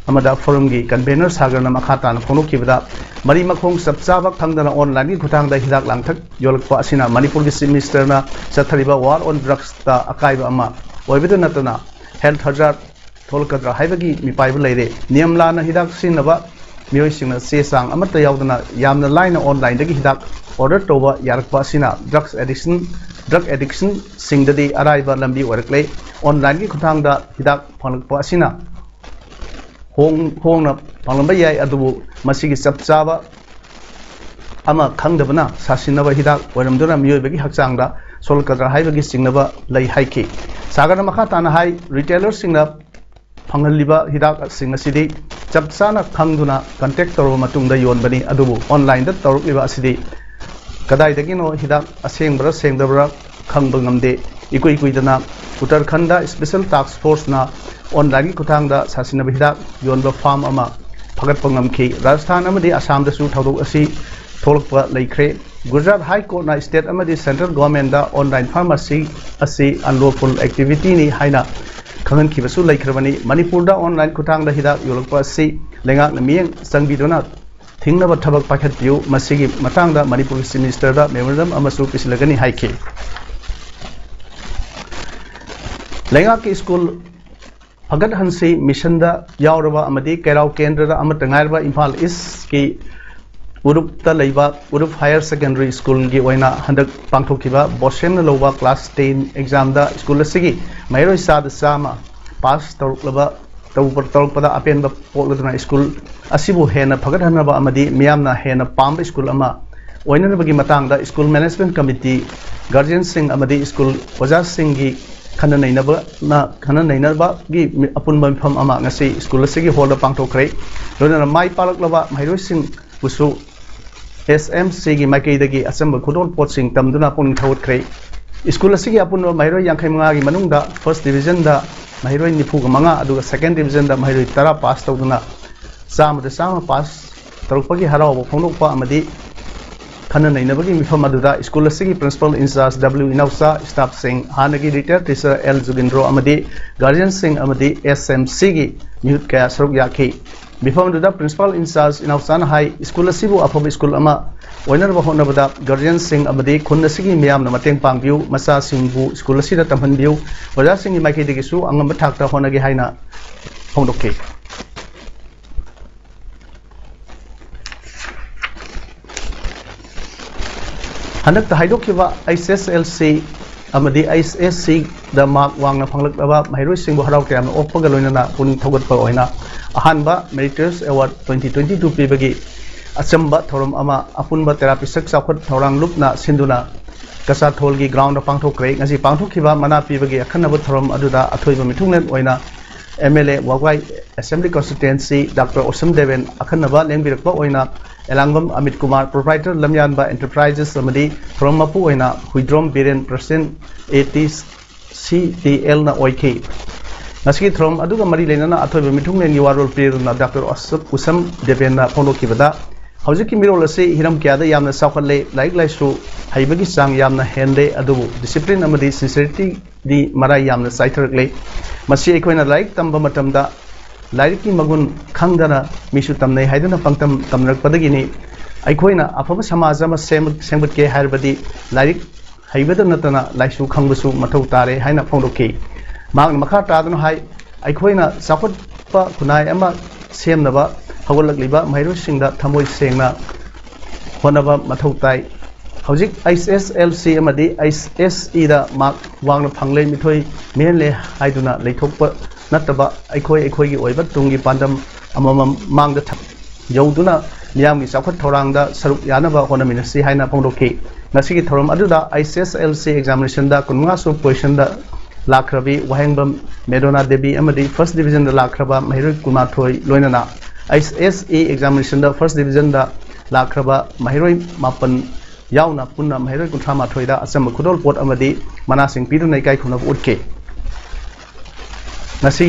ꯑꯃꯗ ꯐꯣꯔꯝꯒꯤ ꯀꯟꯚꯦꯅꯔ ꯁꯥꯒꯔꯅ ꯃꯈꯥ ꯇꯥꯅ ꯐꯣꯡꯗꯣꯛꯈꯤꯕꯗ, ꯃꯔꯤ ꯃꯈꯣꯡ ꯆꯞ ꯆꯥꯕ ꯈꯪꯗꯅ ꯑꯣꯟꯂꯥꯏꯟꯒꯤ ꯈꯨꯠꯊꯥꯡꯗ ꯍꯤꯗꯥꯛ ꯂꯥꯡꯊꯛ ꯌꯣꯜꯂꯛꯄ ꯑꯁꯤꯅ ꯃꯅꯤꯄꯨꯔꯒꯤ ꯆꯤꯐ ꯃꯤꯅꯤꯁꯇꯔꯅ ꯆꯠꯊꯔꯤꯕ ꯋꯥꯔ ꯑꯣꯟ ꯗ꯭ꯔꯒꯁꯇ ꯑꯀꯥꯏꯕ ꯑꯃ ꯑꯣꯏꯕꯗ ꯅꯠꯇꯅ ꯍꯦꯜꯊ ꯍꯖꯥꯔꯗ ꯊꯣꯛꯂꯛꯀꯗ꯭ꯔꯥ ꯍꯥꯏꯕꯒꯤ ꯃꯤꯄꯥꯏꯕ ꯂꯩꯔꯦ꯫ ꯅꯤꯌꯝ ꯂꯥꯟꯅ ꯍꯤꯗꯥꯛ ꯁꯤꯖꯤꯟꯅꯕ ꯃꯤꯑꯣꯏꯁꯤꯡꯅ ꯆꯦ ꯆꯥꯡ ꯑꯃꯠꯇ ꯌꯥꯎꯗꯅ ꯌꯥꯝꯅ ꯂꯥꯏꯅ ꯑꯣꯟꯂꯥꯏꯟꯗꯒꯤ ꯍꯤꯗꯥꯛ ꯑꯣꯔꯗꯔ ꯇꯧꯕ ꯌꯥꯔꯛꯄ ꯑꯁꯤꯅ ꯗ꯭ꯔꯒꯁ ꯑꯦꯗꯤꯛꯁꯟ, ꯗ꯭ꯔꯒ ꯑꯦꯗꯤꯛꯁꯟꯁꯤꯡꯗꯗꯤ ꯑꯔꯥꯏꯕ ꯂꯝꯕꯤ ꯑꯣꯏꯔꯛꯂꯦ꯫ ꯑꯣꯟꯂꯥꯏꯟꯒꯤ ꯈꯨꯠꯊꯥꯡꯗ ꯍꯤꯗꯥꯛ ꯐꯪꯂꯛꯄ ꯑꯁꯤꯅ ꯍꯣꯡ-, ꯍꯣꯡꯅ ꯐꯪꯂꯝꯕ ꯌꯥꯏ, ꯑꯗꯨꯕꯨ ꯃꯁꯤꯒꯤ ꯆꯞ ꯆꯥꯕ ꯑꯃ ꯈꯪꯗꯕꯅ ꯁꯥꯁꯤꯟꯅꯕ ꯍꯤꯗꯥꯛ ꯑꯣꯏꯔꯝꯗꯨꯅ ꯃꯤꯑꯣꯏꯕꯒꯤ ꯍꯛꯆꯥꯡꯗ ꯁꯣꯛꯂꯛꯀꯗ꯭ꯔꯥ ꯍꯥꯏꯕꯒꯤ ꯆꯤꯡꯅꯕ ꯂꯩ ꯍꯥꯏꯈꯤ꯫ ꯁꯥꯒꯔꯅ ꯃꯈꯥ ꯇꯥꯅ ꯍꯥꯏ, ꯔꯤꯇꯦꯂꯔꯁꯤꯡꯅ ꯐꯪꯍꯜꯂꯤꯕ ꯍꯤꯗꯥꯛꯁꯤꯡ ꯑꯁꯤꯗꯤ ꯆꯞ ꯆꯥꯅ ꯈꯪꯗꯨꯅ ꯀꯟꯇꯦꯛ ꯇꯧꯔꯕ ꯃꯇꯨꯡꯗ ꯌꯣꯟꯕꯅꯤ꯫ ꯑꯗꯨꯕꯨ ꯑꯣꯟꯂꯥꯏꯟꯗ ꯇꯧꯔꯛꯂꯤꯕ ꯑꯁꯤꯗꯤ ꯀꯗꯥꯏꯗꯒꯤꯅꯣ, ꯍꯤꯗꯥꯛ ꯑꯁꯦꯡꯕꯔꯥ ꯁꯦꯡꯗꯕꯔꯥ ꯈꯪꯕ ꯉꯝꯗꯦ꯫ ꯏꯀꯨꯏ ꯀꯨꯏꯗꯅ ꯎꯠꯇꯔꯈꯟꯗ ꯁ꯭ꯄꯦꯁꯦꯜ ꯇꯥꯛꯁ ꯐꯣꯔꯁꯅ ꯑꯣꯟꯂꯥꯏꯟꯒꯤ ꯈꯨꯠꯊꯥꯡꯗ ꯁꯥꯁꯤꯟꯅꯕ ꯍꯤꯗꯥꯛ ꯌꯣꯟꯕ ꯐꯥꯔꯝ ꯑꯃ ꯐꯒꯠꯄ ꯉꯝꯈꯤ꯫ ꯔꯥꯖꯁꯊꯥꯟ ꯑꯃꯗꯤ ꯑꯁꯥꯝꯗꯁꯨ ꯊꯧꯗꯣꯛ ꯑꯁꯤ ꯊꯣꯛꯂꯛꯄ ꯂꯩꯈ꯭ꯔꯦ꯫ ꯒꯨꯖꯔꯥꯠ ꯍꯥꯏ ꯀꯣꯔꯠꯅ ꯁ꯭ꯇꯦꯠ ꯑꯃꯗꯤ ꯁꯦꯟꯇ꯭ꯔꯦꯜ ꯒꯣꯔꯃꯦꯟꯗ ꯑꯣꯟꯂꯥꯏꯟ ꯐꯥꯔꯃꯥꯁꯤ ꯑꯁꯤ ꯑꯟꯂꯣꯐꯨꯜ ꯑꯦꯛꯇꯤꯚꯤꯇꯤꯅꯤ ꯍꯥꯏꯅ ꯈꯪꯍꯟꯈꯤꯕꯁꯨ ꯂꯩꯈ꯭ꯔꯕꯅꯤ꯫ ꯃꯅꯤꯄꯨꯔꯗ ꯑꯣꯟꯂꯥꯏꯟ ꯈꯨꯠꯊꯥꯡꯗ ꯍꯤꯗꯥꯛ ꯌꯣꯜꯂꯛꯄ ꯑꯁꯤ ꯂꯩꯉꯥꯛꯅ ꯃꯤꯠꯌꯦꯡ ꯆꯪꯕꯤꯗꯨꯅ ꯊꯤꯡꯅꯕ ꯊꯕꯛ ꯄꯥꯏꯈꯠꯄꯤꯌꯨ꯫ ꯃꯁꯤꯒꯤ ꯃꯇꯥꯡꯗ ꯃꯅꯤꯄꯨꯔꯒꯤ ꯆꯤꯐ ꯃꯤꯅꯤꯁꯇꯔꯗ ꯃꯦꯃꯣꯔꯦꯟꯗꯝ ꯑꯃꯁꯨ ꯄꯤꯁꯤꯜꯂꯒꯅꯤ ꯍꯥꯏꯈꯤ꯫ ꯂꯩꯉꯥꯛꯀꯤ ꯁ꯭ꯀꯨꯜ ꯐꯒꯠꯍꯟꯁꯤ ꯃꯤꯁꯟꯗ ꯌꯥꯎꯔꯕ ꯑꯃꯗꯤ ꯀꯩꯔꯥꯎ ꯀꯦꯟꯗ꯭ꯔꯗ ꯑꯃꯠꯇ ꯉꯥꯏꯔꯕ ꯏꯝꯐꯥꯜ ꯏꯁꯀꯤ ꯎꯔꯨꯞꯇ ꯂꯩꯕ ꯎꯔꯨꯞ ꯍꯥꯌꯔ ꯁꯦꯀꯦꯟꯗꯔꯤ ꯁ꯭ꯀꯨꯜꯒꯤ ꯑꯣꯏꯅ ꯍꯟꯗꯛ ꯄꯥꯡꯊꯣꯛꯈꯤꯕ ꯕꯣꯁꯦꯝꯅ ꯂꯧꯕ ꯀ꯭ꯂꯥꯁ ꯇꯦꯟ ꯑꯦꯛꯖꯥꯝꯗ ꯁ꯭ꯀꯨꯜ ꯑꯁꯤꯒꯤ ꯃꯍꯩꯔꯣꯏ ꯆꯥꯗ ꯆꯥꯝꯃ ꯄꯥꯁ ꯇꯧꯔꯛꯂꯕ ꯇꯧꯕ-, ꯇꯧꯔꯛꯄꯗ ꯑꯄꯦꯟꯕ ꯄꯣꯛꯂꯗꯨꯅ ꯁ꯭ꯀꯨꯜ ꯑꯁꯤꯕꯨ ꯍꯦꯟꯅ ꯐꯒꯠꯍꯟꯅꯕ ꯑꯃꯗꯤ ꯃꯤꯌꯥꯝꯅ ꯍꯦꯟꯅ ꯄꯥꯝꯕ ꯁ꯭ꯀꯨꯜ ꯑꯃ ꯑꯣꯏꯅꯅꯕꯒꯤ ꯃꯇꯥꯡꯗ ꯁ꯭ꯀꯨꯜ ꯃꯦꯅꯦꯖꯃꯦꯟꯠ ꯀꯃꯤꯇꯤ, ꯒꯥꯔꯖꯤꯌꯟꯁꯤꯡ ꯑꯃꯗꯤ ꯁ꯭ꯀꯨꯜ ꯑꯣꯖꯥꯁꯤꯡꯒꯤ ꯈꯟꯅ ꯅꯩꯅꯕꯅ, ꯈꯟꯅ ꯅꯩꯅꯕꯒꯤ ꯃꯤ-, ꯑꯄꯨꯟꯕ ꯃꯤꯐꯝ ꯑꯃ ꯉꯁꯤ ꯁ꯭ꯀꯨꯜ ꯑꯁꯤꯒꯤ ꯍꯣꯜꯗ ꯄꯥꯡꯊꯣꯛꯈ꯭ꯔꯦ꯫ ꯂꯣꯏꯅꯅ ꯃꯥꯏ ꯄꯥꯛꯂꯛꯂꯕ ꯃꯍꯩꯔꯣꯏꯁꯤꯡꯕꯨꯁꯨ ꯑꯦꯁ ꯑꯦꯝ ꯁꯤꯒꯤ ꯃꯥꯏꯀꯩꯗꯒꯤ ꯑꯆꯝꯕ ꯈꯨꯗꯣꯜꯄꯣꯠꯁꯤꯡ ꯇꯝꯗꯨꯅ ꯄꯨꯛꯅꯤꯡ ꯊꯧꯒꯠꯈ꯭ꯔꯦ꯫ ꯁ꯭ꯀꯨꯜ ꯑꯁꯤꯒꯤ ꯑꯄꯨꯟꯕ ꯃꯍꯩꯔꯣꯏ ꯌꯥꯡꯈꯩ ꯃꯉꯥꯒꯤ ꯃꯅꯨꯡꯗ ꯐꯥꯔꯁ ꯗꯤꯕꯤꯖꯟꯗ ꯃꯍꯩꯔꯣꯏ ꯅꯤꯐꯨꯒ ꯃꯉꯥ, ꯑꯗꯨꯒ ꯁꯦꯀꯦꯟ ꯗꯤꯕꯤꯖꯟꯗ ꯃꯍꯩꯔꯣꯏ ꯇꯔꯥ ꯄꯥꯁ ꯇꯧꯗꯨꯅ ꯆꯥꯝꯃꯗ ꯆꯥꯝꯃ ꯄꯥꯁ ꯇꯧꯔꯛꯄꯒꯤ ꯍꯔꯥꯎꯕ ꯐꯣꯡꯗꯣꯛꯄ ꯑꯃꯗꯤ ꯈꯟꯅ ꯅꯩꯅꯕꯒꯤ ꯃꯤꯐꯝ ꯑꯗꯨꯗ ꯁ꯭ꯀꯨꯜ ꯑꯁꯤꯒꯤ ꯄ꯭ꯔꯤꯟꯁꯤꯄꯥꯜ ꯏꯟꯆꯥꯔꯖ ꯗꯕ꯭ꯂꯤꯎ ꯏꯅꯥꯎꯆꯥ, ꯁ꯭ꯇꯥꯐꯁꯤꯡ, ꯍꯥꯟꯅꯒꯤ ꯔꯤꯇꯥꯌꯔ ꯇꯤꯆꯔ ꯑꯦꯜ ꯖꯨꯒꯤꯟꯗ꯭ꯔꯣ ꯑꯃꯗꯤ ꯒꯥꯔꯖꯤꯌꯟꯁꯤꯡ ꯑꯃꯗꯤ ꯑꯦꯁ ꯑꯦꯝ ꯁꯤꯒꯤ ꯃꯤꯍꯨꯠ ꯀꯌꯥ ꯁꯔꯨꯛ ꯌꯥꯈꯤ꯫ ꯃꯤꯐꯝ ꯑꯗꯨꯗ ꯄ꯭ꯔꯤꯟꯁꯤꯄꯥꯜ ꯏꯟꯆꯥꯔꯖ ꯏꯅꯥꯎꯆꯥꯅ ꯍꯥꯏ, ꯁ꯭ꯀꯨꯜ ꯑꯁꯤꯕꯨ ꯑꯐꯕ ꯁ꯭ꯀꯨꯜ ꯑꯃ ꯑꯣꯏꯅꯅꯕ ꯍꯣꯠꯅꯕꯗ ꯒꯥꯔꯖꯤꯌꯟꯁꯤꯡ ꯑꯃꯗꯤ ꯈꯨꯟ ꯑꯁꯤꯒꯤ ꯃꯤꯌꯥꯝꯅ ꯃꯇꯦꯡ ꯄꯥꯡꯕꯤꯌꯨ, ꯃꯆꯥꯁꯤꯡꯕꯨ ꯁ꯭ꯀꯨꯜ ꯑꯁꯤꯗ ꯇꯝꯍꯟꯕꯤꯌꯨ, ꯑꯣꯖꯥꯁꯤꯡꯒꯤ ꯃꯥꯏꯀꯩꯗꯒꯤꯁꯨ ꯑꯉꯝꯕ ꯊꯥꯛꯇ ꯍꯣꯠꯅꯒꯦ ꯍꯥꯏꯅ ꯐꯣꯡꯗꯣꯛꯈꯤ꯫ ꯍꯟꯗꯛꯇ ꯍꯥꯏꯗꯣꯛꯈꯤꯕ ꯑꯩꯆ ꯑꯦꯁ ꯑꯦꯜ ꯁꯤ ꯑꯃꯗꯤ ꯑꯩꯆ ꯑꯦꯁ ꯁꯤꯗ ꯃꯥꯔꯛ ꯋꯥꯡꯅ ꯐꯪꯂꯛꯂꯕ ꯃꯍꯩꯔꯣꯏꯁꯤꯡꯕꯨ ꯍꯔꯥꯎ ꯇꯌꯥꯝꯅ ꯑꯣꯛꯄꯒ ꯂꯣꯏꯅꯅ ꯄꯨꯛꯅꯤꯡ ꯊꯧꯒꯠꯄ ꯑꯣꯏꯅ ꯑꯍꯥꯟꯕ ꯃꯦꯔꯤꯇꯣꯔꯤꯌꯁ ꯑꯦꯋꯥꯔꯗ ꯇ꯭ꯋꯦꯟꯇꯤ ꯇ꯭ꯋꯦꯟꯇꯤ ꯇꯨ ꯄꯤꯕꯒꯤ ꯑꯆꯝꯕ ꯊꯧꯔꯝ ꯑꯃ ꯑꯄꯨꯟꯕ ꯇꯦꯔꯥ ꯄꯤꯁꯛ ꯆꯥꯎꯈꯠ ꯊꯧꯔꯥꯡ ꯂꯨꯞꯅ ꯁꯤꯟꯗꯨꯅ ꯀꯆꯥꯊꯣꯜꯒꯤ ꯒ꯭ꯔꯥꯎꯟꯗ ꯄꯥꯡꯊꯣꯛꯈ꯭ꯔꯦ꯫ ꯉꯁꯤ ꯄꯥꯡꯊꯣꯛꯈꯤꯕ ꯃꯅꯥ ꯄꯤꯕꯒꯤ ꯑꯈꯟꯅꯕ ꯊꯧꯔꯝ ꯑꯗꯨꯗ ꯑꯊꯣꯏꯕ ꯃꯤꯊꯨꯡꯂꯦꯟ ꯑꯣꯏꯅ M L A Wagai assembly constituency doctor Osam Deben ꯑꯈꯟꯅꯕ ꯂꯦꯡꯕꯤꯔꯛꯄ ꯑꯣꯏꯅ ꯑꯦꯂꯥꯡꯕꯝ ꯑꯃꯤꯠ ꯀꯨꯃꯥꯔ, ꯄ꯭ꯔꯣꯄ꯭ꯔꯥꯏꯇꯔ ꯂꯝꯌꯥꯟꯕ ꯑꯦꯟꯇꯔꯄ꯭ꯔꯥꯏꯖꯦꯁ ꯑꯃꯗꯤ ꯊꯧꯔꯝ ꯃꯄꯨ ꯑꯣꯏꯅ Huidrom Biren, president A T C T ꯑꯦꯜꯅ ꯑꯣꯏꯈꯤ꯫ ꯉꯁꯤꯒꯤ ꯊꯧꯔꯝ ꯑꯗꯨꯒ ꯃꯔꯤ ꯂꯩꯅꯅ ꯑꯊꯣꯏꯕ ꯃꯤꯊꯨꯡꯂꯦꯟꯒꯤ ꯋꯥꯔꯣꯜ ꯄꯤꯔꯗꯨꯅ ꯗꯥꯛꯇꯔ ꯑꯁ-, ꯎꯁꯝ ꯗꯦꯕꯦꯟꯅ ꯐꯣꯡꯗꯣꯛꯈꯤꯕꯗ, ꯍꯧꯖꯤꯛꯀꯤ ꯃꯤꯔꯣꯜ ꯑꯁꯤ ꯍꯤꯔꯝ ꯀꯌꯥꯗ ꯌꯥꯝꯅ ꯆꯥꯎꯈꯠꯂꯦ, ꯂꯥꯏꯔꯤꯛ ꯂꯥꯏꯁꯨ ꯍꯩꯕꯒꯤ ꯆꯥꯡ ꯌꯥꯝꯅ ꯍꯦꯟꯂꯦ, ꯑꯗꯨꯕꯨ ꯗꯤꯁꯤꯄ꯭ꯂꯤꯟ ꯑꯃꯗꯤ ꯁꯤꯟꯁꯤꯌꯔꯤꯇꯤꯗꯤ ꯃꯔꯥꯏ ꯌꯥꯝꯅ ꯆꯥꯏꯊꯔꯛꯂꯦ꯫ ꯃꯁꯤ ꯑꯩꯈꯣꯏꯅ ꯂꯥꯏꯔꯤꯛ ꯇꯝꯕ ꯃꯇꯝꯗ ꯂꯥꯏꯔꯤꯛꯀꯤ ꯃꯒꯨꯟ ꯈꯪꯗꯅ ꯃꯤꯁꯨ ꯇꯝꯅꯩ ꯍꯥꯏꯗꯨꯅ ꯄꯪꯇꯝ ꯇꯝꯅꯔꯛꯄꯗꯒꯤꯅꯤ꯫ ꯑꯩꯈꯣꯏꯅ ꯑꯐꯕ ꯁꯃꯥꯖ ꯑꯃ ꯁꯦꯝ-, ꯁꯦꯝꯒꯠꯀꯦ ꯍꯥꯏꯔꯕꯗꯤ ꯂꯥꯏꯔꯤꯛ ꯍꯩꯕꯗ ꯅꯠꯇꯅ ꯂꯥꯏꯁꯨ ꯈꯪꯕꯁꯨ ꯃꯊꯧ ꯇꯥꯔꯦ ꯍꯥꯏꯅ ꯐꯣꯡꯗꯣꯛꯈꯤ꯫ ꯃꯍꯥꯛꯅ ꯃꯈꯥ ꯇꯥꯗꯨꯅ ꯍꯥꯏ, ꯑꯩꯈꯣꯏꯅ ꯆꯥꯎꯈꯠꯄ ꯈꯨꯟꯅꯥꯏ ꯑꯃ ꯁꯦꯝꯅꯕ ꯍꯧꯒꯠꯂꯛꯂꯤꯕ ꯃꯍꯩꯔꯣꯏꯁꯤꯡꯗ ꯊꯃꯣꯏ ꯁꯦꯡꯅ ꯍꯣꯠꯅꯕ ꯃꯊꯧ ꯇꯥꯏ꯫ ꯍꯧꯖꯤꯛ ꯑꯩꯆ ꯑꯦꯁ ꯑꯦꯜ ꯁꯤ ꯑꯃꯗꯤ ꯑꯩꯆ ꯑꯦꯁ ꯏꯗ ꯃꯥꯔꯛ ꯋꯥꯡꯅ ꯐꯪꯂꯦ, ꯃꯤꯊꯣꯏ ꯃꯤꯍꯦꯟꯂꯦ ꯍꯥꯏꯗꯨꯅ ꯂꯩꯊꯣꯛꯄ ꯅꯠꯇꯕ, ꯑꯩꯈꯣꯏ ꯑꯩꯈꯣꯏꯒꯤ ꯑꯣꯏꯕ ꯇꯨꯡꯒꯤ ꯄꯥꯟꯗꯝ ꯑꯃꯃꯝ ꯃꯥꯡꯗ ꯊꯝ-, ꯌꯧꯗꯨꯅ ꯃꯤꯌꯥꯝꯒꯤ ꯆꯥꯎꯈꯠ ꯊꯧꯔꯥꯡꯗ ꯁꯔꯨꯛ ꯌꯥꯅꯕ ꯍꯣꯠꯅꯃꯤꯟꯅꯁꯤ ꯍꯥꯏꯅ ꯐꯣꯡꯗꯣꯛꯈꯤ꯫ ꯉꯁꯤꯒꯤ ꯊꯧꯔꯝ ꯑꯗꯨꯗ ꯑꯩꯆ ꯑꯦꯁ ꯑꯦꯜ ꯁꯤ ꯑꯦꯛꯖꯥꯃꯤꯅꯦꯁꯟꯗ ꯀꯨꯟꯃꯉꯥ ꯁꯨꯕ ꯄꯣꯖꯤꯁꯟꯗ ꯂꯥꯛꯈ꯭ꯔꯕꯤ ꯋꯥꯍꯦꯡꯕꯝ ꯃꯦꯗꯣꯅꯥ ꯗꯦꯕꯤ ꯑꯃꯗꯤ ꯐꯥꯔꯁ ꯗꯤꯕꯤꯖꯟꯗ ꯂꯥꯛꯈ꯭ꯔꯕ ꯃꯍꯩꯔꯣꯏ ꯀꯨꯟꯃꯥꯊꯣꯏ ꯂꯣꯏꯅꯅ ꯑꯩꯆ ꯑꯦꯁ ꯏ ꯑꯦꯛꯖꯥꯃꯤꯅꯦꯁꯟꯗ ꯐꯥꯔꯁ ꯗꯤꯕꯤꯖꯟꯗ ꯂꯥꯛꯈ꯭ꯔꯕ ꯃꯍꯩꯔꯣꯏ ꯃꯥꯄꯟ ꯌꯥꯎꯅ ꯄꯨꯟꯅ ꯃꯍꯩꯔꯣꯏ ꯀꯨꯟꯊ꯭ꯔꯥ ꯃꯥꯊꯣꯏꯗ ꯑꯆꯝꯕ ꯈꯨꯗꯣꯜꯄꯣꯠ ꯑꯃꯗꯤ ꯃꯅꯥꯁꯤꯡ ꯄꯤꯗꯨꯅ ꯏꯀꯥꯏ ꯈꯨꯝꯅꯕ ꯎꯠꯈꯤ꯫ ꯉꯁꯤ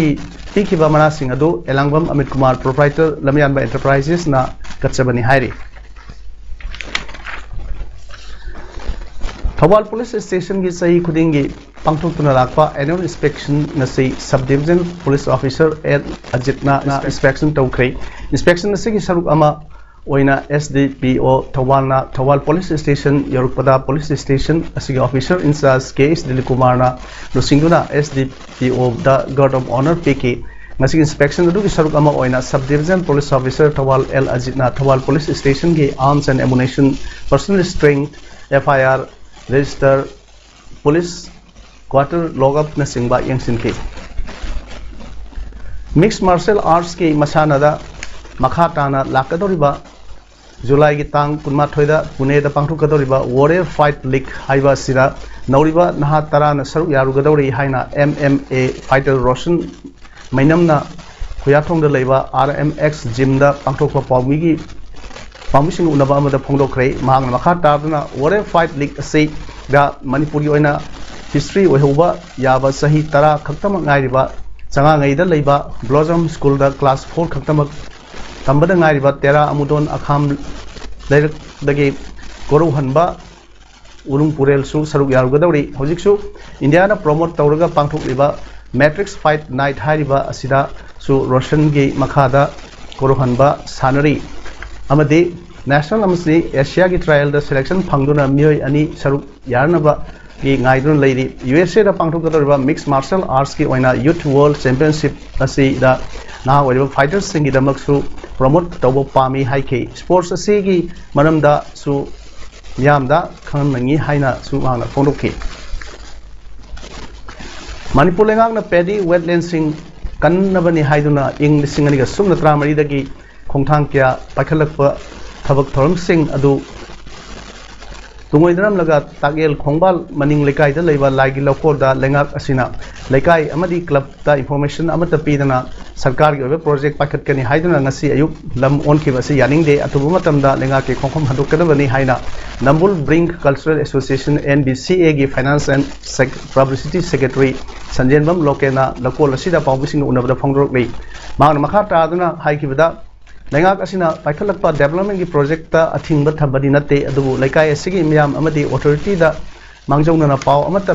ꯄꯤꯈꯤꯕ ꯃꯅꯥꯁꯤꯡ ꯑꯗꯨ ꯑꯦꯂꯥꯡꯕꯝ ꯑꯃꯤꯠ ꯀꯨꯃꯥꯔ, ꯄ꯭ꯔꯣꯄ꯭ꯔꯥꯏꯇꯔ ꯂꯝꯌꯥꯟꯕ ꯑꯦꯟꯇꯔꯄ꯭ꯔꯥꯏꯖꯦꯁꯅ ꯀꯠꯆꯕꯅꯤ ꯍꯥꯏꯔꯤ꯫ ꯊꯧꯕꯥꯜ ꯄꯨꯂꯤꯁ ꯁ꯭ꯇꯦꯁꯟꯒꯤ ꯆꯍꯤ ꯈꯨꯗꯤꯡꯒꯤ ꯄꯥꯡꯊꯣꯛꯇꯨꯅ ꯂꯥꯛꯄ ꯑꯦꯅꯨꯑꯦꯜ ꯏꯟꯁꯄꯦꯛꯁꯟ ꯑꯁꯤ sub division police officer L ꯑꯖꯤꯠꯅ ꯏꯟꯁꯄꯦꯛꯁꯟ ꯇꯧꯈ꯭ꯔꯦ꯫ ꯏꯟꯁꯄꯦꯛꯁꯟ ꯑꯁꯤꯒꯤ ꯁꯔꯨꯛ ꯑꯃ ꯑꯣꯏꯅ ꯑꯦꯁ ꯗꯤ ꯄꯤ ꯑꯣ ꯊꯧꯕꯥꯜꯅ ꯊꯧꯕꯥꯜ ꯄꯨꯂꯤꯁ ꯁ꯭ꯇꯦꯁꯟ ꯌꯧꯔꯛꯄꯗ ꯄꯨꯂꯤꯁ ꯁ꯭ꯇꯦꯁꯟ ꯑꯁꯤꯒꯤ officer in charge K H Dilip ꯀꯨꯃꯥꯔꯅ ꯂꯨꯆꯤꯡꯗꯨꯅ ꯑꯦꯁ D P O ꯒꯥꯔꯗ of honour ꯄꯤꯈꯤ꯫ ꯉꯁꯤꯒꯤ ꯏꯟꯁꯄꯦꯛꯁꯟ ꯑꯗꯨꯒꯤ ꯁꯔꯨꯛ ꯑꯃ ꯑꯣꯏꯅ sub division police officer Thoubal L ꯑꯖꯤꯠꯅ ꯊꯧꯕꯥꯜ ꯄꯨꯂꯤꯁ ꯁ꯭ꯇꯦꯁꯟꯒꯤ arms and ammunition, personnel strength, F I R register, police quarter, ꯂꯣꯛꯑꯞꯅꯆꯤꯡꯕ ꯌꯦꯡꯁꯤꯟꯈꯤ꯫ ꯃꯤꯛꯁ ꯃꯥꯔꯁꯦꯜ ꯑꯥꯔꯠꯁꯀꯤ ꯃꯁꯥꯟꯅꯗ ꯃꯈꯥ ꯇꯥꯅ ꯂꯥꯛꯀꯗꯧꯔꯤꯕ ꯖꯨꯂꯥꯏꯒꯤ ꯇꯥꯡ ꯀꯨꯟꯃꯥꯊꯣꯏꯗ ꯄꯨꯅꯦꯗ ꯄꯥꯡꯊꯣꯛꯀꯗꯧꯔꯤꯕ ꯋꯥꯔꯤꯌꯔ ꯐꯥꯏꯠ ꯂꯤꯒ ꯍꯥꯏꯕ ꯑꯁꯤꯗ ꯅꯧꯔꯤꯕ ꯅꯍꯥ ꯇꯔꯥꯅ ꯁꯔꯨꯛ ꯌꯥꯔꯨꯒꯗꯧꯔꯤ ꯍꯥꯏꯅ M M A fighter Roshan ꯃꯩꯅꯝꯅ ꯈꯨꯌꯥꯊꯣꯡꯗ ꯂꯩꯕ ꯑꯥꯔ ꯑꯦꯝ ꯑꯦꯛꯁ ꯖꯤꯝꯗ ꯄꯥꯡꯊꯣꯛꯄ ꯄꯥꯎꯃꯤꯒꯤ ꯄꯥꯎꯃꯤꯁꯤꯡꯒ ꯎꯅꯕ ꯑꯃꯗ ꯐꯣꯡꯗꯣꯛꯈ꯭ꯔꯦ꯫ ꯃꯍꯥꯛꯅ ꯃꯈꯥ ꯇꯥꯗꯨꯅ ꯋꯥꯔꯦ ꯐꯥꯏꯠ ꯂꯤꯛ ꯑꯁꯤꯗ ꯃꯅꯤꯄꯨꯔꯒꯤ ꯑꯣꯏꯅ ꯍꯤꯁꯇ꯭ꯔꯤ ꯑꯣꯏꯍꯧꯕ ꯌꯥꯕ ꯆꯍꯤ ꯇꯔꯥ ꯈꯛꯇꯃꯛ ꯉꯥꯏꯔꯤꯕ ꯆꯉꯥꯉꯩꯗ ꯂꯩꯕ ꯕ꯭ꯂꯣꯖꯝ ꯁ꯭ꯀꯨꯜꯗ ꯀ꯭ꯂꯥꯁ ꯐꯣꯔ ꯈꯛꯇꯃꯛ ꯇꯝꯕꯗ ꯉꯥꯏꯔꯤꯕ ꯇꯦꯔꯥ ꯑꯃꯨꯗꯣꯟ ꯑꯈꯥꯝ ꯂꯩꯔꯛꯇꯒꯤ ꯀꯣꯔꯧꯍꯟꯕ ꯎꯔꯨꯡ ꯄꯨꯔꯦꯜꯁꯨ ꯁꯔꯨꯛ ꯌꯥꯔꯨꯒꯗꯧꯔꯤ꯫ ꯍꯧꯖꯤꯛꯁꯨ ꯏꯟꯗꯤꯌꯥꯅ ꯄ꯭ꯔꯣꯃꯣꯠ ꯇꯧꯔꯒ ꯄꯥꯡꯊꯣꯛꯂꯤꯕ ꯃꯦꯇ꯭ꯔꯤꯛꯁ ꯐꯥꯏꯠ ꯅꯥꯏꯠ ꯍꯥꯏꯔꯤꯕ ꯑꯁꯤꯗꯁꯨ ꯔꯣꯁꯟꯒꯤ ꯃꯈꯥꯗ ꯀꯣꯔꯧꯍꯟꯕ ꯁꯥꯟꯅꯔꯤ ꯑꯃꯗꯤ ꯅꯦꯁꯅꯦꯜ ꯑꯃꯁꯨꯡ ꯑꯦꯁꯤꯌꯥꯒꯤ ꯇ꯭ꯔꯥꯏꯌꯦꯜꯗ ꯁꯦꯂꯦꯛꯁꯟ ꯐꯪꯗꯨꯅ ꯃꯤꯑꯣꯏ ꯑꯅꯤ ꯁꯔꯨꯛ ꯌꯥꯅꯕꯒꯤ ꯉꯥꯏꯗꯨꯅ ꯂꯩꯔꯤ꯫ ꯌꯨ ꯑꯦꯁ ꯑꯦꯗ ꯄꯥꯡꯊꯣꯛꯀꯗꯧꯔꯤꯕ ꯃꯤꯛꯁ ꯃꯥꯔꯁꯦꯜ ꯑꯥꯔꯠꯁꯀꯤ ꯑꯣꯏꯅ ꯌꯨꯊ ꯋꯥꯔꯜ ꯆꯦꯝꯄꯤꯌꯟꯁꯤꯞ ꯑꯁꯤꯗ ꯅꯍꯥ ꯑꯣꯏꯔꯤꯕ ꯐꯥꯏꯇꯔꯁꯤꯡꯒꯤꯗꯃꯛꯁꯨ ꯄ꯭ꯔꯣꯃꯣꯠ ꯇꯧꯕ ꯄꯥꯝꯃꯤ ꯍꯥꯏꯈꯤ꯫ ꯁ꯭ꯄꯣꯔꯠꯁ ꯑꯁꯤꯒꯤ ꯃꯔꯝꯗꯁꯨ ꯃꯤꯌꯥꯝꯗ ꯈꯪꯍꯟꯅꯤꯡꯏ ꯍꯥꯏꯅꯁꯨ ꯃꯍꯥꯛꯅ ꯐꯣꯡꯗꯣꯛꯈꯤ꯫ ꯃꯅꯤꯄꯨꯔ ꯂꯩꯉꯥꯛꯅ ꯄꯦꯗꯤ ꯋꯦꯠꯂꯦꯟꯁꯤꯡ ꯀꯟꯅꯕꯅꯤ ꯍꯥꯏꯗꯨꯅ ꯏꯪ ꯂꯤꯁꯤꯡ ꯑꯅꯤꯒ ꯁꯨꯞꯅ ꯇꯔꯥꯃꯔꯤꯗꯒꯤ ꯈꯣꯡꯊꯥꯡ ꯀꯌꯥ ꯄꯥꯏꯈꯠꯂꯛꯄ ꯊꯕꯛ ꯊꯧꯔꯝꯁꯤꯡ ꯑꯗꯨ ꯇꯨꯡꯑꯣꯏꯅꯔꯝꯂꯒ ꯇꯥꯛꯌꯦꯜ ꯈꯣꯡꯕꯥꯜ ꯃꯅꯤꯡ ꯂꯩꯀꯥꯏꯗ ꯂꯩꯕ ꯂꯥꯏꯒꯤ ꯂꯧꯀꯣꯜꯗ ꯂꯩꯉꯥꯛ ꯑꯁꯤꯅ ꯂꯩꯀꯥꯏ ꯑꯃꯗꯤ ꯀ꯭ꯂꯕꯇ ꯏꯟꯐꯣꯔꯃꯦꯁꯟ ꯑꯃꯠꯇ ꯄꯤꯗꯅ ꯁꯔꯀꯥꯔꯒꯤ ꯑꯣꯏꯕ ꯄ꯭ꯔꯣꯖꯦꯛ ꯄꯥꯏꯈꯠꯀꯅꯤ ꯍꯥꯏꯗꯨꯅ ꯉꯁꯤ ꯑꯌꯨꯛ ꯂꯝ ꯑꯣꯟꯈꯤꯕ ꯑꯁꯤ ꯌꯥꯅꯤꯡꯗꯦ꯫ ꯑꯊꯨꯕ ꯃꯇꯝꯗ ꯂꯩꯉꯥꯛꯀꯤ ꯈꯣꯡꯐꯝ ꯍꯟꯗꯣꯛꯀꯗꯕꯅꯤ ꯍꯥꯏꯅ Nambul bridge cultural association, N B C ꯑꯦꯒꯤ ꯐꯥꯏꯅꯥꯟꯁ ꯑꯦꯟ ꯁꯦꯛ-, ꯄꯕ꯭ꯂꯤꯁꯤꯇꯤ ꯁꯦꯀ꯭ꯔꯦꯇꯔꯤ ꯁꯟꯖꯦꯟꯕꯝ ꯂꯣꯀꯦꯅ ꯂꯧꯀꯣꯜ ꯑꯁꯤꯗ ꯄꯥꯎꯃꯤꯁꯤꯡꯒ ꯎꯅꯕꯗ ꯐꯣꯡꯗꯣꯔꯛꯂꯤ꯫ ꯃꯍꯥꯛꯅ ꯃꯈꯥ ꯇꯥꯗꯨꯅ ꯍꯥꯏꯈꯤꯕꯗ, ꯂꯩꯉꯥꯛ ꯑꯁꯤꯅ ꯄꯥꯏꯈꯠꯂꯛꯄ ꯗꯦꯕꯂꯞꯃꯦꯟꯒꯤ ꯄ꯭ꯔꯣꯖꯦꯛꯇ ꯑꯊꯤꯡꯕ ꯊꯝꯕꯗꯤ ꯅꯠꯇꯦ, ꯑꯗꯨꯕꯨ ꯂꯩꯀꯥꯏ ꯑꯁꯤꯒꯤ ꯃꯤꯌꯥꯝ ꯑꯃꯗꯤ ꯑꯣꯊꯣꯔꯤꯇꯤꯗ ꯃꯥꯡꯖꯧꯅꯅ ꯄꯥꯎ ꯑꯃꯠꯇ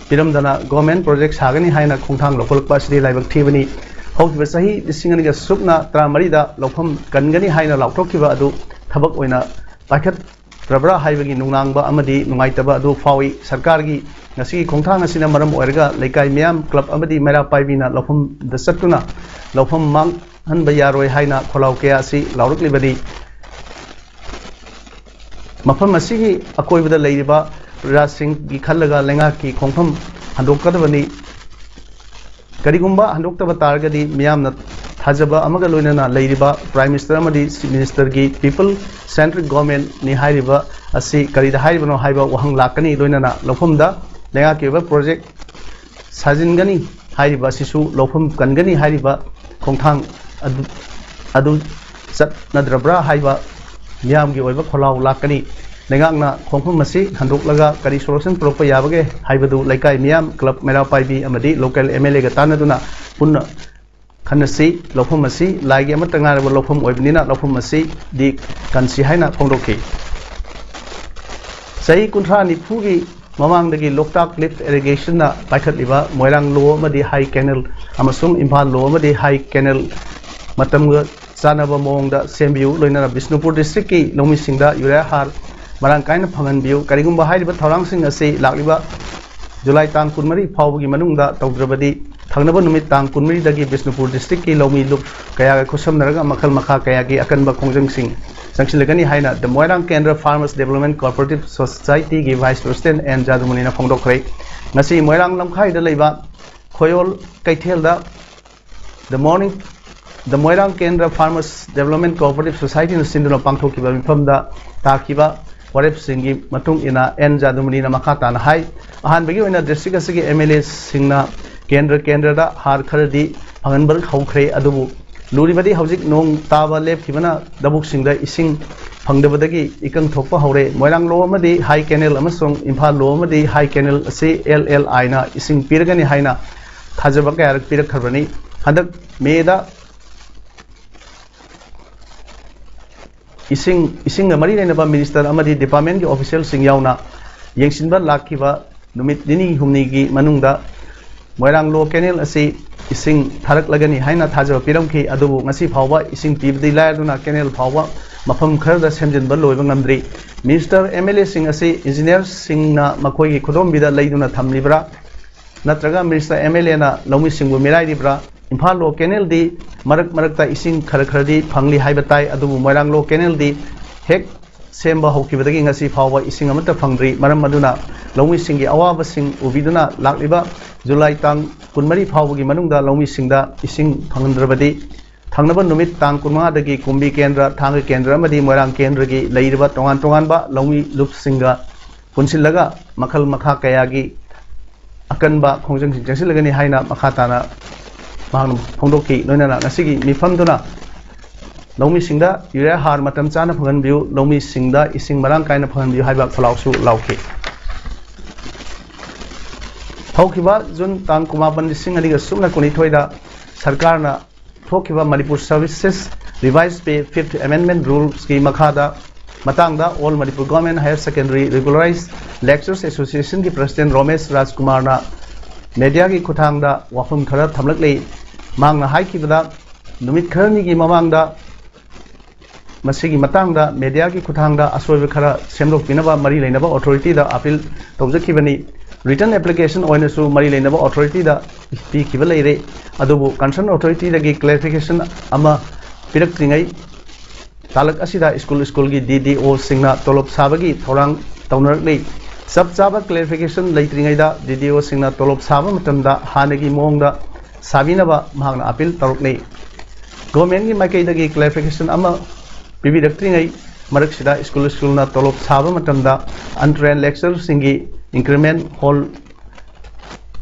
ꯄꯤꯔꯝꯗꯅ ꯒꯣꯔꯃꯦꯟ ꯄ꯭ꯔꯣꯖꯦꯛ ꯁꯥꯒꯅꯤ ꯍꯥꯏꯅ ꯈꯣꯡꯊꯥꯡ ꯂꯧꯈꯠꯂꯛꯄ ꯑꯁꯤꯗꯤ ꯂꯥꯏꯕꯛ ꯊꯤꯕꯅꯤ꯫ ꯍꯧꯈꯤꯕ ꯆꯍꯤ ꯂꯤꯁꯤꯡ ꯑꯅꯤꯒ ꯁꯨꯞꯅ ꯇꯔꯥꯃꯔꯤꯗ ꯂꯧꯐꯝ ꯀꯟꯒꯅꯤ ꯍꯥꯏꯅ ꯂꯥꯎꯊꯣꯛꯈꯤꯕ ꯑꯗꯨ ꯊꯕꯛ ꯑꯣꯏꯅ ꯄꯥꯏꯈꯠꯇ꯭ꯔꯕ꯭ꯔꯥ ꯍꯥꯏꯕꯒꯤ ꯅꯨꯡꯅꯥꯡꯕ ꯑꯃꯗꯤ ꯅꯨꯡꯉꯥꯏꯇꯕ ꯑꯗꯨ ꯐꯥꯎꯏ꯫ ꯁꯔꯀꯥꯔꯒꯤ ꯉꯁꯤꯒꯤ ꯈꯣꯡꯊꯥꯡ ꯑꯁꯤꯅ ꯃꯔꯝ ꯑꯣꯏꯔꯒ ꯂꯩꯀꯥꯏ ꯃꯤꯌꯥꯝ, ꯀ꯭ꯂꯕ ꯑꯃꯗꯤ ꯃꯩꯔꯥ ꯄꯥꯏꯕꯤꯅ ꯂꯧꯐꯝꯗ ꯆꯠꯇꯨꯅ ꯂꯧꯐꯝ ꯃꯥꯡꯍꯟꯕ ꯌꯥꯔꯣꯏ ꯍꯥꯏꯅ ꯈꯣꯜꯂꯥꯎ ꯀꯌꯥ ꯑꯁꯤ ꯂꯥꯎꯔꯛꯂꯤꯕꯅꯤ꯫ ꯃꯐꯝ ꯑꯁꯤꯒꯤ ꯑꯀꯣꯏꯕꯗ ꯂꯩꯔꯤꯕ ꯄ꯭ꯔꯖꯥꯁꯤꯡꯒꯤ ꯈꯜꯂꯒ ꯂꯩꯉꯥꯛꯀꯤ ꯈꯣꯡꯐꯝ ꯍꯟꯗꯣꯛꯀꯗꯕꯅꯤ꯫ ꯀꯔꯤꯒꯨꯝꯕ ꯍꯟꯗꯣꯛꯇꯕ ꯇꯥꯔꯒꯗꯤ ꯃꯤꯌꯥꯝꯅ ꯊꯥꯖꯕ ꯑꯃꯒ ꯂꯣꯏꯅꯅ ꯂꯩꯔꯤꯕ ꯄ꯭ꯔꯥꯏꯝ ꯃꯤꯅꯤꯁꯇꯔ ꯑꯃꯗꯤ ꯆꯤꯐ ꯃꯤꯅꯤꯁꯇꯔꯒꯤ ꯄꯤꯄꯜ ꯁꯦꯟꯇ꯭ꯔꯤꯛ ꯒꯣꯔꯃꯦꯟꯅꯤ ꯍꯥꯏꯔꯤꯕ ꯑꯁꯤ ꯀꯔꯤꯗ ꯍꯥꯏꯔꯤꯕꯅꯣ ꯍꯥꯏꯕ ꯋꯥꯍꯪ ꯂꯥꯛꯀꯅꯤ꯫ ꯂꯣꯏꯅꯅ ꯂꯧꯐꯝꯗ ꯂꯩꯉꯥꯛꯀꯤ ꯑꯣꯏꯕ ꯄ꯭ꯔꯣꯖꯦꯛ ꯁꯥꯖꯤꯟꯒꯅꯤ ꯍꯥꯏꯔꯤꯕ ꯑꯁꯤꯁꯨ ꯂꯧꯐꯝ ꯀꯟꯒꯅꯤ ꯍꯥꯏꯔꯤꯕ ꯈꯣꯡꯊꯥꯡ ꯑꯗꯨ, ꯑꯗꯨ ꯆꯠꯅꯗ꯭ꯔꯕ꯭ꯔꯥ ꯍꯥꯏꯕ ꯃꯤꯌꯥꯝꯒꯤ ꯑꯣꯏꯕ ꯈꯣꯜꯂꯥꯎ ꯂꯥꯛꯀꯅꯤ꯫ ꯂꯩꯉꯥꯛꯅ ꯈꯣꯡꯐꯝ ꯑꯁꯤ ꯍꯟꯗꯣꯛꯂꯒ ꯀꯔꯤ solution ꯄꯨꯔꯛꯄ ꯌꯥꯕꯒꯦ ꯍꯥꯏꯕꯗꯨ ꯂꯩꯀꯥꯏ ꯃꯤꯌꯥꯝ, club ꯃꯩꯔꯥ ꯄꯥꯏꯕꯤ ꯑꯃꯗꯤ local M L A ꯒ ꯇꯥꯟꯅꯗꯨꯅ ꯄꯨꯟꯅ ꯈꯟꯅꯁꯤ꯫ ꯂꯧꯐꯝ ꯑꯁꯤ ꯂꯥꯏꯒꯤ ꯑꯃꯠꯇ ꯉꯥꯏꯔꯕ ꯂꯧꯐꯝ ꯑꯣꯏꯕꯅꯤꯅ ꯂꯧꯐꯝ ꯑꯁꯤꯗꯤ ꯀꯟꯁꯤ ꯍꯥꯏꯅ ꯐꯣꯡꯗꯣꯛꯈꯤ꯫ ꯆꯍꯤ ꯀꯨꯟꯊ꯭ꯔꯥ ꯅꯤꯐꯨꯒꯤ ꯃꯃꯥꯡꯗꯒꯤ ꯂꯣꯛꯇꯥꯛ lift irrigation ꯅ ꯄꯥꯏꯈꯠꯂꯤꯕ ꯃꯣꯏꯔꯥꯡ ꯂꯣ ꯑꯃꯗꯤ ꯍꯥꯏ ꯀꯦꯅꯦꯜ ꯑꯃꯁꯨꯡ ꯏꯝꯐꯥꯜ ꯂꯣ ꯑꯃꯗꯤ ꯍꯥꯏ ꯀꯦꯅꯦꯜ ꯃꯇꯝꯒ ꯆꯥꯟꯅꯕ ꯃꯑꯣꯡꯗ ꯁꯦꯝꯕꯤꯌꯨ, ꯂꯣꯏꯅꯅ ꯕꯤꯁꯅꯨꯄꯨꯔ district ꯀꯤ ꯂꯧꯃꯤꯁꯤꯡꯗ ꯌꯨꯔꯤꯌꯥ ꯍꯥꯔ ꯃꯔꯥꯡ ꯀꯥꯏꯅ ꯐꯪꯍꯟꯕꯤꯌꯨ꯫ ꯀꯔꯤꯒꯨꯝꯕ ꯍꯥꯏꯔꯤꯕ ꯊꯧꯔꯥꯡꯁꯤꯡ ꯑꯁꯤ ꯂꯥꯛꯂꯤꯕ ꯖꯨꯂꯥꯏ ꯇꯥꯡ ꯀꯨꯟꯃꯔꯤ ꯐꯥꯎꯕꯒꯤ ꯃꯅꯨꯡꯗ ꯇꯧꯗ꯭ꯔꯕꯗꯤ ꯊꯪꯅꯕ ꯅꯨꯃꯤꯠ ꯇꯥꯡ ꯀꯨꯟꯃꯔꯤꯗꯒꯤ ꯕꯤꯁꯅꯨꯄꯨꯔ district ꯀꯤ ꯂꯧꯃꯤ ꯂꯨꯞ ꯀꯌꯥꯒ ꯈꯨꯠꯁꯝꯅꯔꯒ ꯃꯈꯜ ꯃꯈꯥ ꯀꯌꯥꯒꯤ ꯑꯀꯟꯕ ꯈꯣꯡꯖꯪꯁꯤꯡ ꯆꯪꯁꯤꯜꯂꯒꯅꯤ ꯍꯥꯏꯅ The Moirang Kendra Farmers Development Cooperative Society ꯒꯤ vice president ꯑꯦꯟ ꯖꯥꯗꯨꯃꯅꯤꯅ ꯐꯣꯡꯗꯣꯛꯈ꯭ꯔꯦ꯫ ꯉꯁꯤ ꯃꯣꯏꯔꯥꯡ ꯂꯝꯈꯥꯏꯗ ꯂꯩꯕ ꯈꯣꯌꯣꯜ ꯀꯩꯊꯦꯜꯗ The Morning, The Moirang Kendra Farmers Development Cooperative Society ꯅ ꯁꯤꯟꯗꯨꯅ ꯄꯥꯡꯊꯣꯛꯈꯤꯕ ꯃꯤꯐꯝꯗ ꯇꯥꯈꯤꯕ ꯋꯥꯔꯦꯞꯁꯤꯡꯒꯤ ꯃꯇꯨꯡ ꯏꯟꯅ ꯑꯦꯟ ꯖꯥꯗꯨꯃꯅꯤꯅ ꯃꯈꯥ ꯇꯥꯅ ꯍꯥꯏ, ꯑꯍꯥꯟꯕꯒꯤ ꯑꯣꯏꯅ district ꯑꯁꯤꯒꯤ M L A ꯁꯤꯡꯅ ꯀꯦꯟꯗ꯭ꯔ ꯀꯦꯟꯗ꯭ꯔꯗ ꯍꯥꯔ ꯈꯔꯗꯤ ꯐꯪꯍꯟꯕ ꯍꯧꯈ꯭ꯔꯦ, ꯑꯗꯨꯕꯨ ꯂꯨꯔꯤꯕꯗꯤ ꯍꯧꯖꯤꯛ ꯅꯣꯡ ꯇꯥꯕ ꯂꯦꯞꯈꯤꯕꯅ ꯂꯧꯕꯨꯛꯁꯤꯡꯗ ꯏꯁꯤꯡ ꯐꯪꯗꯕꯗꯒꯤ ꯏꯀꯪ ꯊꯣꯛꯄ ꯍꯧꯔꯦ꯫ ꯃꯣꯏꯔꯥꯡ ꯂꯣ ꯑꯃꯗꯤ ꯍꯥꯏ ꯀꯦꯅꯦꯜ ꯑꯃꯁꯨꯡ ꯏꯝꯐꯥꯜ ꯂꯣ ꯑꯃꯗꯤ ꯍꯥꯏ ꯀꯦꯅꯦꯜ ꯑꯁꯤ L L I ꯅ ꯏꯁꯤꯡ ꯄꯤꯔꯒꯅꯤ ꯍꯥꯏꯅ ꯊꯥꯖꯕ ꯀꯌꯥꯔꯛ ꯄꯤꯔꯛꯈ꯭ꯔꯕꯅꯤ꯫ ꯍꯟꯗꯛ ꯃꯦꯗ ꯏꯁꯤꯡ, ꯏꯁꯤꯡꯒ ꯃꯔꯤ ꯂꯩꯅꯕ minister ꯑꯃꯗꯤ department ꯀꯤ official ꯁꯤꯡ ꯌꯥꯎꯅ ꯌꯦꯡꯁꯤꯟꯕ ꯂꯥꯛꯈꯤꯕ ꯅꯨꯃꯤꯠ ꯅꯤꯅꯤ ꯍꯨꯝꯅꯤꯒꯤ ꯃꯅꯨꯡꯗ ꯃꯣꯏꯔꯥꯡ ꯂꯣ ꯀꯦꯅꯦꯜ ꯑꯁꯤ ꯏꯁꯤꯡ ꯊꯥꯔꯛꯂꯒꯅꯤ ꯍꯥꯏꯅ ꯊꯥꯖꯕ ꯄꯤꯔꯝꯈꯤ꯫ ꯑꯗꯨꯕꯨ ꯉꯁꯤ ꯐꯥꯎꯕ ꯏꯁꯤꯡ ꯄꯤꯕꯗꯤ ꯂꯥꯏꯔꯗꯨꯅ ꯀꯦꯅꯦꯜ ꯐꯥꯎꯕ ꯃꯐꯝ ꯈꯔꯗ ꯁꯦꯝꯖꯤꯟꯕ ꯂꯣꯏꯕ ꯉꯝꯗ꯭ꯔꯤ꯫ Minister, M L A ꯁꯤꯡ ꯑꯁꯤ engineer ꯁꯤꯡꯅ ꯃꯈꯣꯏꯒꯤ ꯈꯨꯗꯣꯝꯕꯤꯗ ꯂꯩꯗꯨꯅ ꯊꯝꯂꯤꯕ꯭ꯔꯥ? ꯅꯠꯇ꯭ꯔꯒ minister, M L A ꯅ ꯂꯧꯃꯤꯁꯤꯡꯕꯨ ꯃꯤꯔꯥꯏꯔꯤꯕ꯭ꯔꯥ? ꯏꯝꯐꯥꯜ ꯂꯣ ꯀꯦꯅꯦꯜꯗꯤ ꯃꯔꯛ ꯃꯔꯛꯇ ꯏꯁꯤꯡ ꯈꯔ ꯈꯔꯗꯤ ꯐꯪꯂꯤ ꯍꯥꯏꯕ ꯇꯥꯏ, ꯑꯗꯨꯕꯨ ꯃꯣꯏꯔꯥꯡ ꯂꯣ ꯀꯦꯅꯦꯜꯗꯤ ꯍꯦꯛ ꯁꯦꯝꯕ ꯍꯧꯈꯤꯕꯗꯒꯤ ꯉꯁꯤ ꯐꯥꯎꯕ ꯏꯁꯤꯡ ꯑꯃꯠꯇ ꯐꯪꯗ꯭ꯔꯤ꯫ ꯃꯔꯝ ꯑꯗꯨꯅ ꯂꯧꯃꯤꯁꯤꯡꯒꯤ ꯑꯋꯥꯕꯁꯤꯡ ꯎꯕꯤꯗꯨꯅ ꯂꯥꯛꯂꯤꯕ ꯖꯨꯂꯥꯏ ꯇꯥꯡ ꯀꯨꯟꯃꯔꯤ ꯐꯥꯎꯕꯒꯤ ꯃꯅꯨꯡꯗ ꯂꯧꯃꯤꯁꯤꯡꯗ ꯏꯁꯤꯡ ꯐꯪꯍꯟꯗ꯭ꯔꯕꯗꯤ ꯊꯪꯅꯕ ꯅꯨꯃꯤꯠ ꯇꯥꯡ ꯀꯨꯟꯃꯉꯥꯗꯒꯤ ꯀꯨꯝꯕꯤ ꯀꯦꯟꯗ꯭ꯔ, ꯊꯥꯡꯒ ꯀꯦꯟꯗ꯭ꯔ ꯑꯃꯗꯤ ꯃꯣꯏꯔꯥꯡ ꯀꯦꯟꯗ꯭ꯔꯒꯤ ꯂꯩꯔꯤꯕ ꯇꯣꯉꯥꯟ ꯇꯣꯉꯥꯟꯕ ꯂꯧꯃꯤ ꯂꯨꯞꯁꯤꯡꯒ ꯄꯨꯟꯁꯤꯜꯂꯒ ꯃꯈꯜ ꯃꯈꯥ ꯀꯌꯥꯒꯤ ꯑꯀꯟꯕ ꯈꯣꯡꯖꯪꯁꯤꯡ ꯆꯪꯁꯤꯜꯂꯒꯅꯤ ꯍꯥꯏꯅ ꯃꯈꯥ ꯇꯥꯅ ꯃꯍꯥꯛꯅ ꯐꯣꯡꯗꯣꯛꯈꯤ꯫ ꯂꯣꯏꯅꯅ ꯉꯁꯤꯒꯤ ꯃꯤꯐꯝꯗꯨꯅ ꯂꯧꯃꯤꯁꯤꯡꯗ ꯌꯨꯔꯤꯌꯥ ꯍꯥꯔ ꯃꯇꯝ ꯆꯥꯅ ꯐꯪꯍꯟꯕꯤꯌꯨ, ꯂꯧꯃꯤꯁꯤꯡꯗ ꯏꯁꯤꯡ ꯃꯔꯥꯡ ꯀꯥꯏꯅ ꯐꯪꯍꯟꯕꯤꯌꯨ ꯍꯥꯏꯕ ꯈꯣꯜꯂꯥꯎꯁꯨ ꯂꯥꯎꯈꯤ꯫ ꯍꯧꯈꯤꯕ ꯖꯨꯟ ꯇꯥꯡ ꯀꯨꯟꯃꯥꯄꯟ, ꯂꯤꯁꯤꯡ ꯑꯅꯤꯒ ꯁꯨꯞꯅ ꯀꯨꯟꯅꯤꯊꯣꯏꯗ ꯁꯔꯀꯥꯔꯅ ꯊꯣꯛꯈꯤꯕ ꯃꯅꯤꯄꯨꯔ ꯁꯔꯚꯤꯁꯦꯁ ꯔꯤꯚꯥꯏꯁ ꯄꯦ ꯐꯤꯐꯠ ꯑꯦꯃꯦꯟꯃꯦꯟ ꯔꯨꯜꯁꯀꯤ ꯃꯈꯥꯗ ꯃꯇꯥꯡꯗ All Manipur Government Higher Secondary Regularized Lecturers Association ꯒꯤ ꯄ꯭ꯔꯁꯤꯗꯦꯟ ꯔꯣꯃꯦꯁ ꯔꯥꯖꯀꯨꯃꯥꯔꯅ ꯃꯦꯗꯤꯌꯥꯒꯤ ꯈꯨꯠꯊꯥꯡꯗ ꯋꯥꯐꯝ ꯈꯔ ꯊꯝꯂꯛꯂꯤ꯫ ꯃꯍꯥꯛꯅ ꯍꯥꯏꯈꯤꯕꯗ, ꯅꯨꯃꯤꯠ ꯈꯔꯅꯤꯒꯤ ꯃꯃꯥꯡꯗ ꯃꯁꯤꯒꯤ ꯃꯇꯥꯡꯗ ꯃꯦꯗꯤꯌꯥꯒꯤ ꯈꯨꯠꯊꯥꯡꯗ ꯑꯁꯣꯏꯕ ꯈꯔ ꯁꯦꯝꯗꯣꯛꯄꯤꯅꯕ ꯃꯔꯤ ꯂꯩꯅꯕ ꯑꯣꯊꯣꯔꯤꯇꯤꯗ ꯑꯄꯤꯜ ꯇꯧꯖꯈꯤꯕꯅꯤ꯫ ꯔꯤꯇꯟ ꯑꯦꯄ꯭ꯂꯤꯀꯦꯁꯟ ꯑꯣꯏꯅꯁꯨ ꯃꯔꯤ ꯂꯩꯅꯕ ꯑꯣꯊꯣꯔꯤꯇꯤꯗ ꯄꯤꯈꯤꯕ ꯂꯩꯔꯦ꯫ ꯑꯗꯨꯕꯨ ꯀꯟꯁꯔꯟ ꯑꯣꯊꯣꯔꯤꯇꯤꯗꯒꯤ ꯀ꯭ꯂꯦꯔꯤꯐꯤꯀꯦꯁꯟ ꯑꯃ ꯄꯤꯔꯛꯇ꯭ꯔꯤꯉꯩ ꯇꯥꯂꯛ ꯑꯁꯤꯗ ꯁ꯭ꯀꯨꯜ ꯁ꯭ꯀꯨꯜꯒꯤ ꯗꯤ ꯗꯤ ꯑꯣꯁꯤꯡꯅ ꯇꯣꯂꯣꯞ ꯁꯥꯕꯒꯤ ꯊꯧꯔꯥꯡ ꯇꯧꯅꯔꯛꯂꯤ꯫ ꯆꯞ ꯆꯥꯕ ꯀ꯭ꯂꯦꯔꯤꯐꯤꯀꯦꯁꯟ ꯂꯩꯇ꯭ꯔꯤꯉꯩꯗ ꯗꯤ ꯗꯤ ꯑꯣꯁꯤꯡꯅ ꯇꯣꯂꯣꯞ ꯁꯥꯕ ꯃꯇꯝꯗ ꯍꯥꯟꯅꯒꯤ ꯃꯑꯣꯡꯗ ꯁꯥꯕꯤꯅꯕ ꯃꯍꯥꯛꯅ ꯑꯄꯤꯜ ꯇꯧꯔꯛꯂꯤ꯫ ꯒꯣꯔꯃꯦꯟꯒꯤ ꯃꯥꯏꯀꯩꯗꯒꯤ ꯀ꯭ꯂꯦꯔꯤꯐꯤꯀꯦꯁꯟ ꯑꯃ ꯄꯤꯕꯤꯔꯛꯇ꯭ꯔꯤꯉꯩ ꯃꯔꯛꯁꯤꯗ ꯁ꯭ꯀꯨꯜ ꯁ꯭ꯀꯨꯜꯅ ꯇꯣꯂꯣꯞ ꯁꯥꯕ ꯃꯇꯝꯗ ꯑꯟꯇ꯭ꯔꯦꯟ ꯂꯦꯛꯆꯔꯁꯤꯡꯒꯤ ꯏꯟꯀ꯭ꯔꯤꯃꯦꯟ ꯍꯣꯜ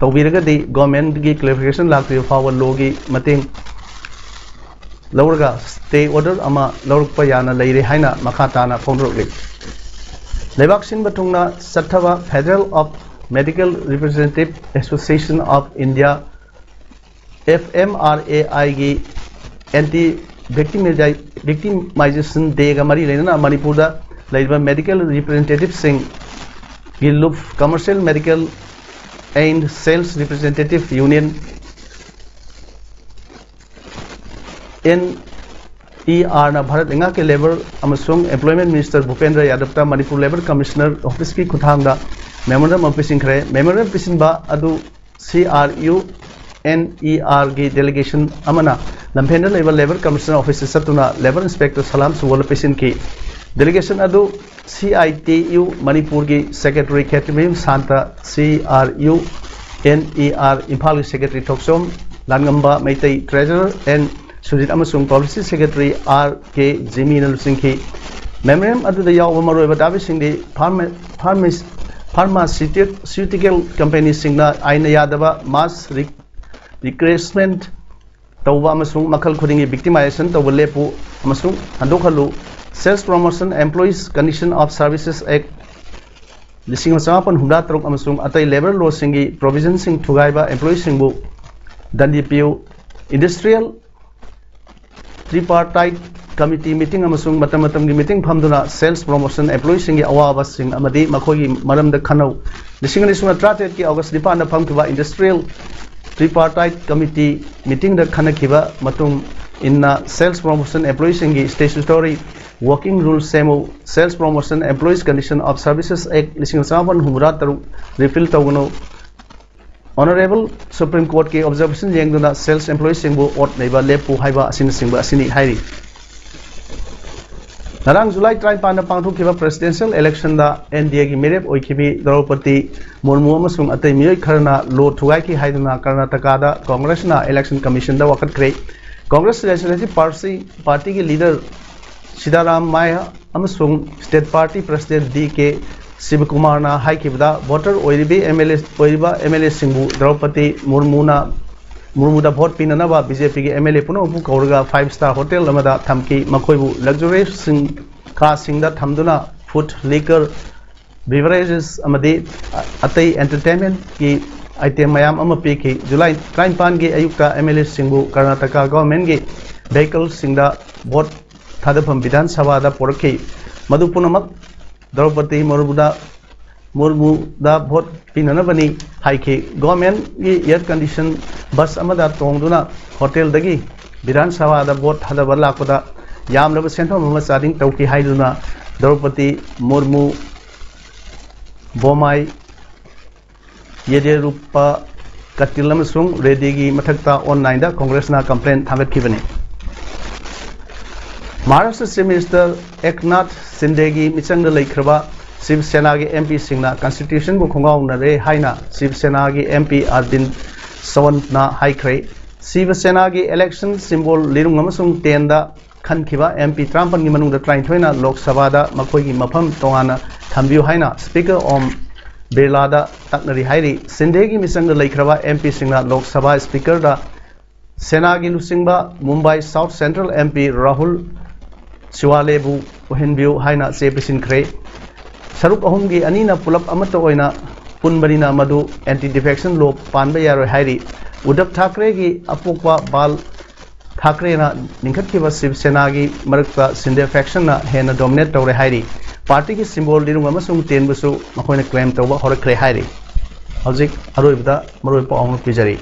ꯇꯧꯕꯤꯔꯒꯗꯤ ꯒꯣꯔꯃꯦꯟꯒꯤ ꯀ꯭ꯂꯦꯔꯤꯐꯤꯀꯦꯁꯟ ꯂꯥꯛꯇ꯭ꯔꯤꯕ ꯐꯥꯎꯕ ꯂꯣꯒꯤ ꯃꯇꯦꯡ ꯂꯧꯔꯒ ꯁ꯭ꯇꯦ ꯑꯣꯔꯗꯔ ꯑꯃ ꯂꯧꯔꯛꯄ ꯌꯥꯅ ꯂꯩꯔꯦ ꯍꯥꯏꯅ ꯃꯈꯥ ꯇꯥꯅ ꯐꯣꯡꯗꯣꯔꯛꯂꯤ꯫ ꯂꯩꯕꯥꯛ ꯁꯤꯟꯕ ꯊꯨꯡꯅ ꯆꯠꯊꯕ Federal of Medical Representative Association of India, F M R A I ꯒꯤ ꯑꯦꯟꯇꯤ ꯚꯤꯛꯇꯤꯃꯥꯏꯖꯦꯁꯟ ꯗꯦꯒ ꯃꯔꯤ ꯂꯩꯅꯅ ꯃꯅꯤꯄꯨꯔꯗ ꯂꯩꯔꯤꯕ ꯃꯦꯗꯤꯀꯦꯜ ꯔꯤꯄ꯭ꯔꯖꯦꯟꯇꯦꯇꯤꯚꯁꯤꯡꯒꯤ ꯂꯨꯞ Commercial Medical and Sales Representative Union, N E ꯑꯥꯔꯅ ꯚꯥꯔꯠ ꯂꯩꯉꯥꯛꯀꯤ ꯂꯦꯕꯔ ꯑꯃꯁꯨꯡ ꯑꯦꯝꯄ꯭ꯂꯣꯏꯃꯦꯟ ꯃꯤꯅꯤꯁꯇꯔ ꯚꯨꯄꯦꯟꯗ꯭ꯔ ꯌꯥꯗꯕꯇ ꯃꯅꯤꯄꯨꯔ ꯂꯦꯕꯔ ꯀꯃꯤꯁꯅꯔ ꯑꯣꯐꯤꯁꯀꯤ ꯈꯨꯠꯊꯥꯡꯗ ꯃꯦꯃꯣꯔꯦꯟꯗꯝ ꯑꯃ ꯄꯤꯁꯤꯟꯈ꯭ꯔꯦ꯫ ꯃꯦꯃꯣꯔꯦꯟꯗꯝ ꯄꯤꯁꯤꯟꯕ ꯑꯗꯨ C R U N E ꯑꯥꯔꯒꯤ ꯗꯦꯂꯤꯒꯦꯁꯟ ꯑꯃꯅ ꯂꯝꯐꯦꯜꯗ ꯂꯩꯕ ꯂꯦꯕꯔ ꯀꯃꯤꯁꯅꯔ ꯑꯣꯐꯤꯁꯇ ꯆꯠꯇꯨꯅ ꯂꯦꯕꯔ ꯏꯟꯁꯄꯦꯛꯇꯔ ꯁꯂꯥꯝ ꯁꯨꯋꯣꯜꯗ ꯄꯤꯁꯤꯟꯈꯤ꯫ ꯗꯦꯂꯤꯒꯦꯁꯟ ꯑꯗꯨ ꯁꯤ ꯑꯥꯏ ꯇꯤ ꯌꯨ ꯃꯅꯤꯄꯨꯔꯒꯤ secretary Khetrimayum Santa, C R U N E R ꯏꯝꯐꯥꯜꯒꯤ secretary Thokchom Lanngamba Meitei, treasurer N Sujit ꯑꯃꯁꯨꯡ ꯄꯕ꯭ꯂꯤꯁꯤꯇꯤ ꯁꯦꯀ꯭ꯔꯦꯇꯔꯤ ꯑꯥꯔ ꯀꯦ ꯖꯤꯃꯤꯅ ꯂꯨꯆꯤꯡꯈꯤ꯫ ꯃꯦꯃꯣꯔꯦꯟꯗꯝ ꯑꯗꯨꯗ ꯌꯥꯎꯕ ꯃꯔꯨꯑꯣꯏꯕ ꯗꯥꯕꯤꯁꯤꯡꯗꯤ ꯐꯥꯔꯃꯦ-, ꯐꯥꯔꯃꯦꯁ-, Pharmaceutical companyꯁꯤꯡꯅ ꯑꯥꯏꯟꯅ ꯌꯥꯗꯕ mass recruitment ꯇꯧꯕ ꯑꯃꯁꯨꯡ ꯃꯈꯜ ꯈꯨꯗꯤꯡꯒꯤ victimization ꯇꯧꯕ ꯂꯦꯞꯄꯨ ꯑꯃꯁꯨꯡ ꯍꯟꯗꯣꯛꯍꯜꯂꯨ꯫ Sales Promotion Employees Condition of Services Act ꯂꯤꯁꯤꯡ ꯑꯃ ꯆꯃꯥꯄꯟ ꯍꯨꯝꯗ꯭ꯔꯥ ꯇꯔꯨꯛ ꯑꯃꯁꯨꯡ ꯑꯇꯩ labour lawꯁꯤꯡꯒꯤ provisionꯁꯤꯡ ꯊꯨꯒꯥꯏꯕ employeeꯁꯤꯡꯕꯨ ꯗꯟꯗꯤ ꯄꯤꯌꯨ꯫ Industrial Tripartite Committee meeting ꯑꯃꯁꯨꯡ ꯃꯇꯝ ꯃꯇꯝꯒꯤ meeting ꯐꯝꯗꯨꯅ sales promotion employeeꯁꯤꯡꯒꯤ ꯑꯋꯥꯕꯁꯤꯡ ꯑꯃꯗꯤ ꯃꯈꯣꯏꯒꯤ ꯃꯔꯝꯗ ꯈꯟꯅꯧ꯫ ꯂꯤꯁꯤꯡ ꯑꯅꯤ ꯁꯨꯞꯅ ꯇꯔꯥꯇꯔꯦꯠꯀꯤ August ꯅꯤꯄꯥꯟꯗ ꯐꯝꯈꯤꯕ Industrial Tripartite Committee meetingꯗ ꯈꯟꯅꯈꯤꯕ ꯃꯇꯨꯡ ꯏꯟꯅ sales promotion employeeꯁꯤꯡꯒꯤ statutory working rule ꯁꯦꯝꯃꯨ꯫ Sales Promotion Employees Condition of Services Act ꯂꯤꯁꯤꯡ ꯑꯃ ꯆꯃꯥꯄꯟ ꯍꯨꯝꯐꯨꯇꯔꯨꯛ repeal ꯇꯧꯒꯅꯨ꯫ Honourable Supreme Courtꯀꯤ observation ꯌꯦꯡꯗꯨꯅ sales employeeꯁꯤꯡꯕꯨ ꯑꯣꯠ ꯅꯩꯕ ꯂꯦꯞꯄꯨ ꯍꯥꯏꯕ ꯑꯁꯤꯅꯆꯤꯡꯕ ꯑꯁꯤꯅꯤ ꯍꯥꯏꯔꯤ꯫ ꯉꯔꯥꯡ July ꯇꯔꯥꯅꯤꯄꯥꯟꯗ ꯄꯥꯡꯊꯣꯛꯈꯤꯕ presidential electionꯗ NDAꯒꯤ ꯃꯤꯔꯦꯞ ꯑꯣꯏꯈꯤꯕꯤ ꯗ꯭ꯔꯧꯄꯗꯤ ꯃꯨꯔꯃꯨ ꯑꯃꯁꯨꯡ ꯑꯇꯩ ꯃꯤꯑꯣꯏ ꯈꯔꯅ law ꯊꯨꯒꯥꯏꯈꯤ ꯍꯥꯏꯗꯨꯅ ꯀꯔꯅꯥꯇꯀꯥꯗ Congressꯅ election commissionꯗ ꯋꯥꯀꯠꯈ꯭ꯔꯦ꯫ Congress Legislative Party, partyꯒꯤ leader ꯁꯤꯗꯥꯔꯥꯝ Maya ꯑꯃꯁꯨꯡ state party president D K ꯁꯤꯕꯀꯨꯃꯥꯔꯅ ꯍꯥꯏꯈꯤꯕꯗ, voter ꯑꯣꯏꯔꯤꯕꯤ MLA, ꯑꯣꯏꯔꯤꯕ MLAꯁꯤꯡꯕꯨ ꯗ꯭ꯔꯧꯄꯗꯤ ꯃꯨꯔꯃꯨꯅ, ꯃꯨꯔꯃꯨꯗ vote ꯄꯤꯅꯅꯕ BJPꯒꯤ MLA ꯄꯨꯝꯅꯃꯛꯄꯨ ꯀꯧꯔꯒ five star hotel ꯑꯃꯗ ꯊꯝꯈꯤ꯫ ꯃꯈꯣꯏꯕꯨ luxuriousꯁꯤꯡ, ꯀꯥꯁꯤꯡꯗ ꯊꯝꯗꯨꯅ food, liquor, beverages ꯑꯃꯗꯤ ꯑꯇꯩ entertainmentꯀꯤ item ꯃꯌꯥꯝ ꯑꯃ ꯄꯤꯈꯤ꯫ July ꯇꯔꯥꯅꯤꯄꯥꯟꯒꯤ ꯑꯌꯨꯛꯇ MLAꯁꯤꯡꯕꯨ ꯀꯔꯅꯥꯇꯀꯥ governmentꯀꯤ vehicleꯁꯤꯡꯗ vote ꯊꯥꯗꯐꯝ ꯕꯤꯙꯥꯟ ꯁꯚꯥꯗ ꯄꯨꯔꯛꯈꯤ꯫ ꯃꯗꯨ ꯄꯨꯝꯅꯃꯛ ꯗ꯭ꯔꯧꯄꯗꯤ ꯃꯨꯔꯃꯨꯗ, ꯃꯨꯔꯃꯨꯗ vote ꯄꯤꯅꯅꯕꯅꯤ ꯍꯥꯏꯈꯤ꯫ Governmentꯀꯤ air condition bus ꯑꯃꯗ ꯇꯣꯡꯗꯨꯅ hotelꯗꯒꯤ ꯕꯤꯙꯥꯟ ꯁꯚꯥꯗ vote ꯊꯥꯗꯕ ꯂꯥꯛꯄꯗ ꯌꯥꯝꯂꯕ ꯁꯦꯟꯐꯝ ꯑꯃ ꯆꯥꯗꯤꯡ ꯇꯧꯈꯤ ꯍꯥꯏꯗꯨꯅ ꯗ꯭ꯔꯧꯄꯗꯤ ꯃꯨꯔꯃꯨ, ꯕꯣꯃꯥꯏ, ꯌꯦꯗꯤꯌꯨꯔꯞꯄ, ꯀꯇꯤꯜ ꯑꯃꯁꯨꯡ ꯔꯦꯗꯤꯒꯤ ꯃꯊꯛꯇ onlineꯗ Congressꯅ complaint ꯊꯥꯡꯒꯠꯈꯤꯕꯅꯤ꯫ Maharashtra Chief Minister Eknath Shindeꯒꯤ ꯃꯤꯆꯪꯗ ꯂꯩꯈ꯭ꯔꯕ ꯁꯤꯕ ꯁꯦꯅꯥꯒꯤ MPꯁꯤꯡꯅ constitutionꯕꯨ ꯈꯣꯡꯒꯥꯎꯅꯔꯦ ꯍꯥꯏꯅ ꯁꯤꯕ ꯁꯦꯅꯥꯒꯤ MP Arvind Sawantꯅ ꯍꯥꯏꯈ꯭ꯔꯦ꯫ ꯁꯤꯕ ꯁꯦꯅꯥꯒꯤ election symbol ꯂꯤꯔꯨꯡ ꯑꯃꯁꯨꯡ ꯇꯦꯟꯗ ꯈꯟꯈꯤꯕ MP ꯇꯔꯥꯃꯥꯄꯟꯒꯤ ꯃꯅꯨꯡꯗ ꯇꯔꯥꯅꯤꯊꯣꯏꯅ ꯂꯣꯛ ꯁꯚꯥꯗ ꯃꯈꯣꯏꯒꯤ ꯃꯐꯝ ꯇꯣꯉꯥꯟꯅ ꯊꯝꯕꯤꯌꯨ ꯍꯥꯏꯅ Speaker Om ꯕꯤꯔꯂꯥꯗ ꯇꯛꯅꯔꯤ ꯍꯥꯏꯔꯤ꯫ ꯁꯤꯟꯙꯦꯒꯤ ꯃꯤꯆꯪꯗ ꯂꯩꯈ꯭ꯔꯕ ꯑꯦꯝ ꯄꯤꯁꯤꯡꯅ ꯂꯣꯛ ꯁꯚꯥ ꯁ꯭ꯄꯤꯀꯔꯗ ꯁꯦꯅꯥꯒꯤ ꯂꯨꯆꯤꯡꯕ Mumbai south central M P Rahul ꯁꯤꯋꯥꯂꯦꯕꯨ ꯑꯣꯏꯍꯟꯕꯤꯌꯨ ꯍꯥꯏꯅ ꯆꯦ ꯄꯤꯁꯤꯟꯈ꯭ꯔꯦ꯫ ꯁꯔꯨꯛ ꯑꯍꯨꯝꯒꯤ ꯑꯅꯤꯅ ꯄꯨꯂꯞ ꯑꯃꯠꯇ ꯑꯣꯏꯅ ꯄꯨꯟꯕꯅꯤꯅ ꯃꯗꯨ ꯑꯦꯟꯇꯤ ꯗꯤꯐꯦꯛꯁꯟ ꯂꯣ ꯄꯥꯟꯕ ꯌꯥꯔꯣꯏ ꯍꯥꯏꯔꯤ꯫ ꯎꯗꯞ ꯊꯥꯀ꯭ꯔꯦꯒꯤ ꯑꯄꯣꯛꯄ ꯕꯥꯜ ꯊꯥꯀ꯭ꯔꯦꯅ ꯂꯤꯡꯈꯠꯈꯤꯕ ꯁꯤꯕ ꯁꯦꯅꯥꯒꯤ ꯃꯔꯛꯇ ꯁꯤꯟꯙꯦ ꯐꯦꯛꯁꯟꯅ ꯍꯦꯟꯅ ꯗꯣꯃꯤꯅꯦꯠ ꯇꯧꯔꯦ ꯍꯥꯏꯔꯤ꯫ ꯄꯥꯔꯇꯤꯒꯤ ꯁꯤꯝꯕꯣꯜ ꯂꯤꯔꯨꯡ ꯑꯃꯁꯨꯡ ꯇꯦꯟꯕꯨꯁꯨ ꯃꯈꯣꯏꯅ ꯀ꯭ꯂꯦꯝ ꯇꯧꯕ ꯍꯧꯔꯛꯈ꯭ꯔꯦ ꯍꯥꯏꯔꯤ꯫ ꯍꯧꯖꯤꯛ ꯑꯔꯣꯏꯕꯗ ꯃꯔꯨꯑꯣꯏꯕ ꯄꯥꯎ ꯑꯃ ꯄꯤꯖꯔꯤ꯫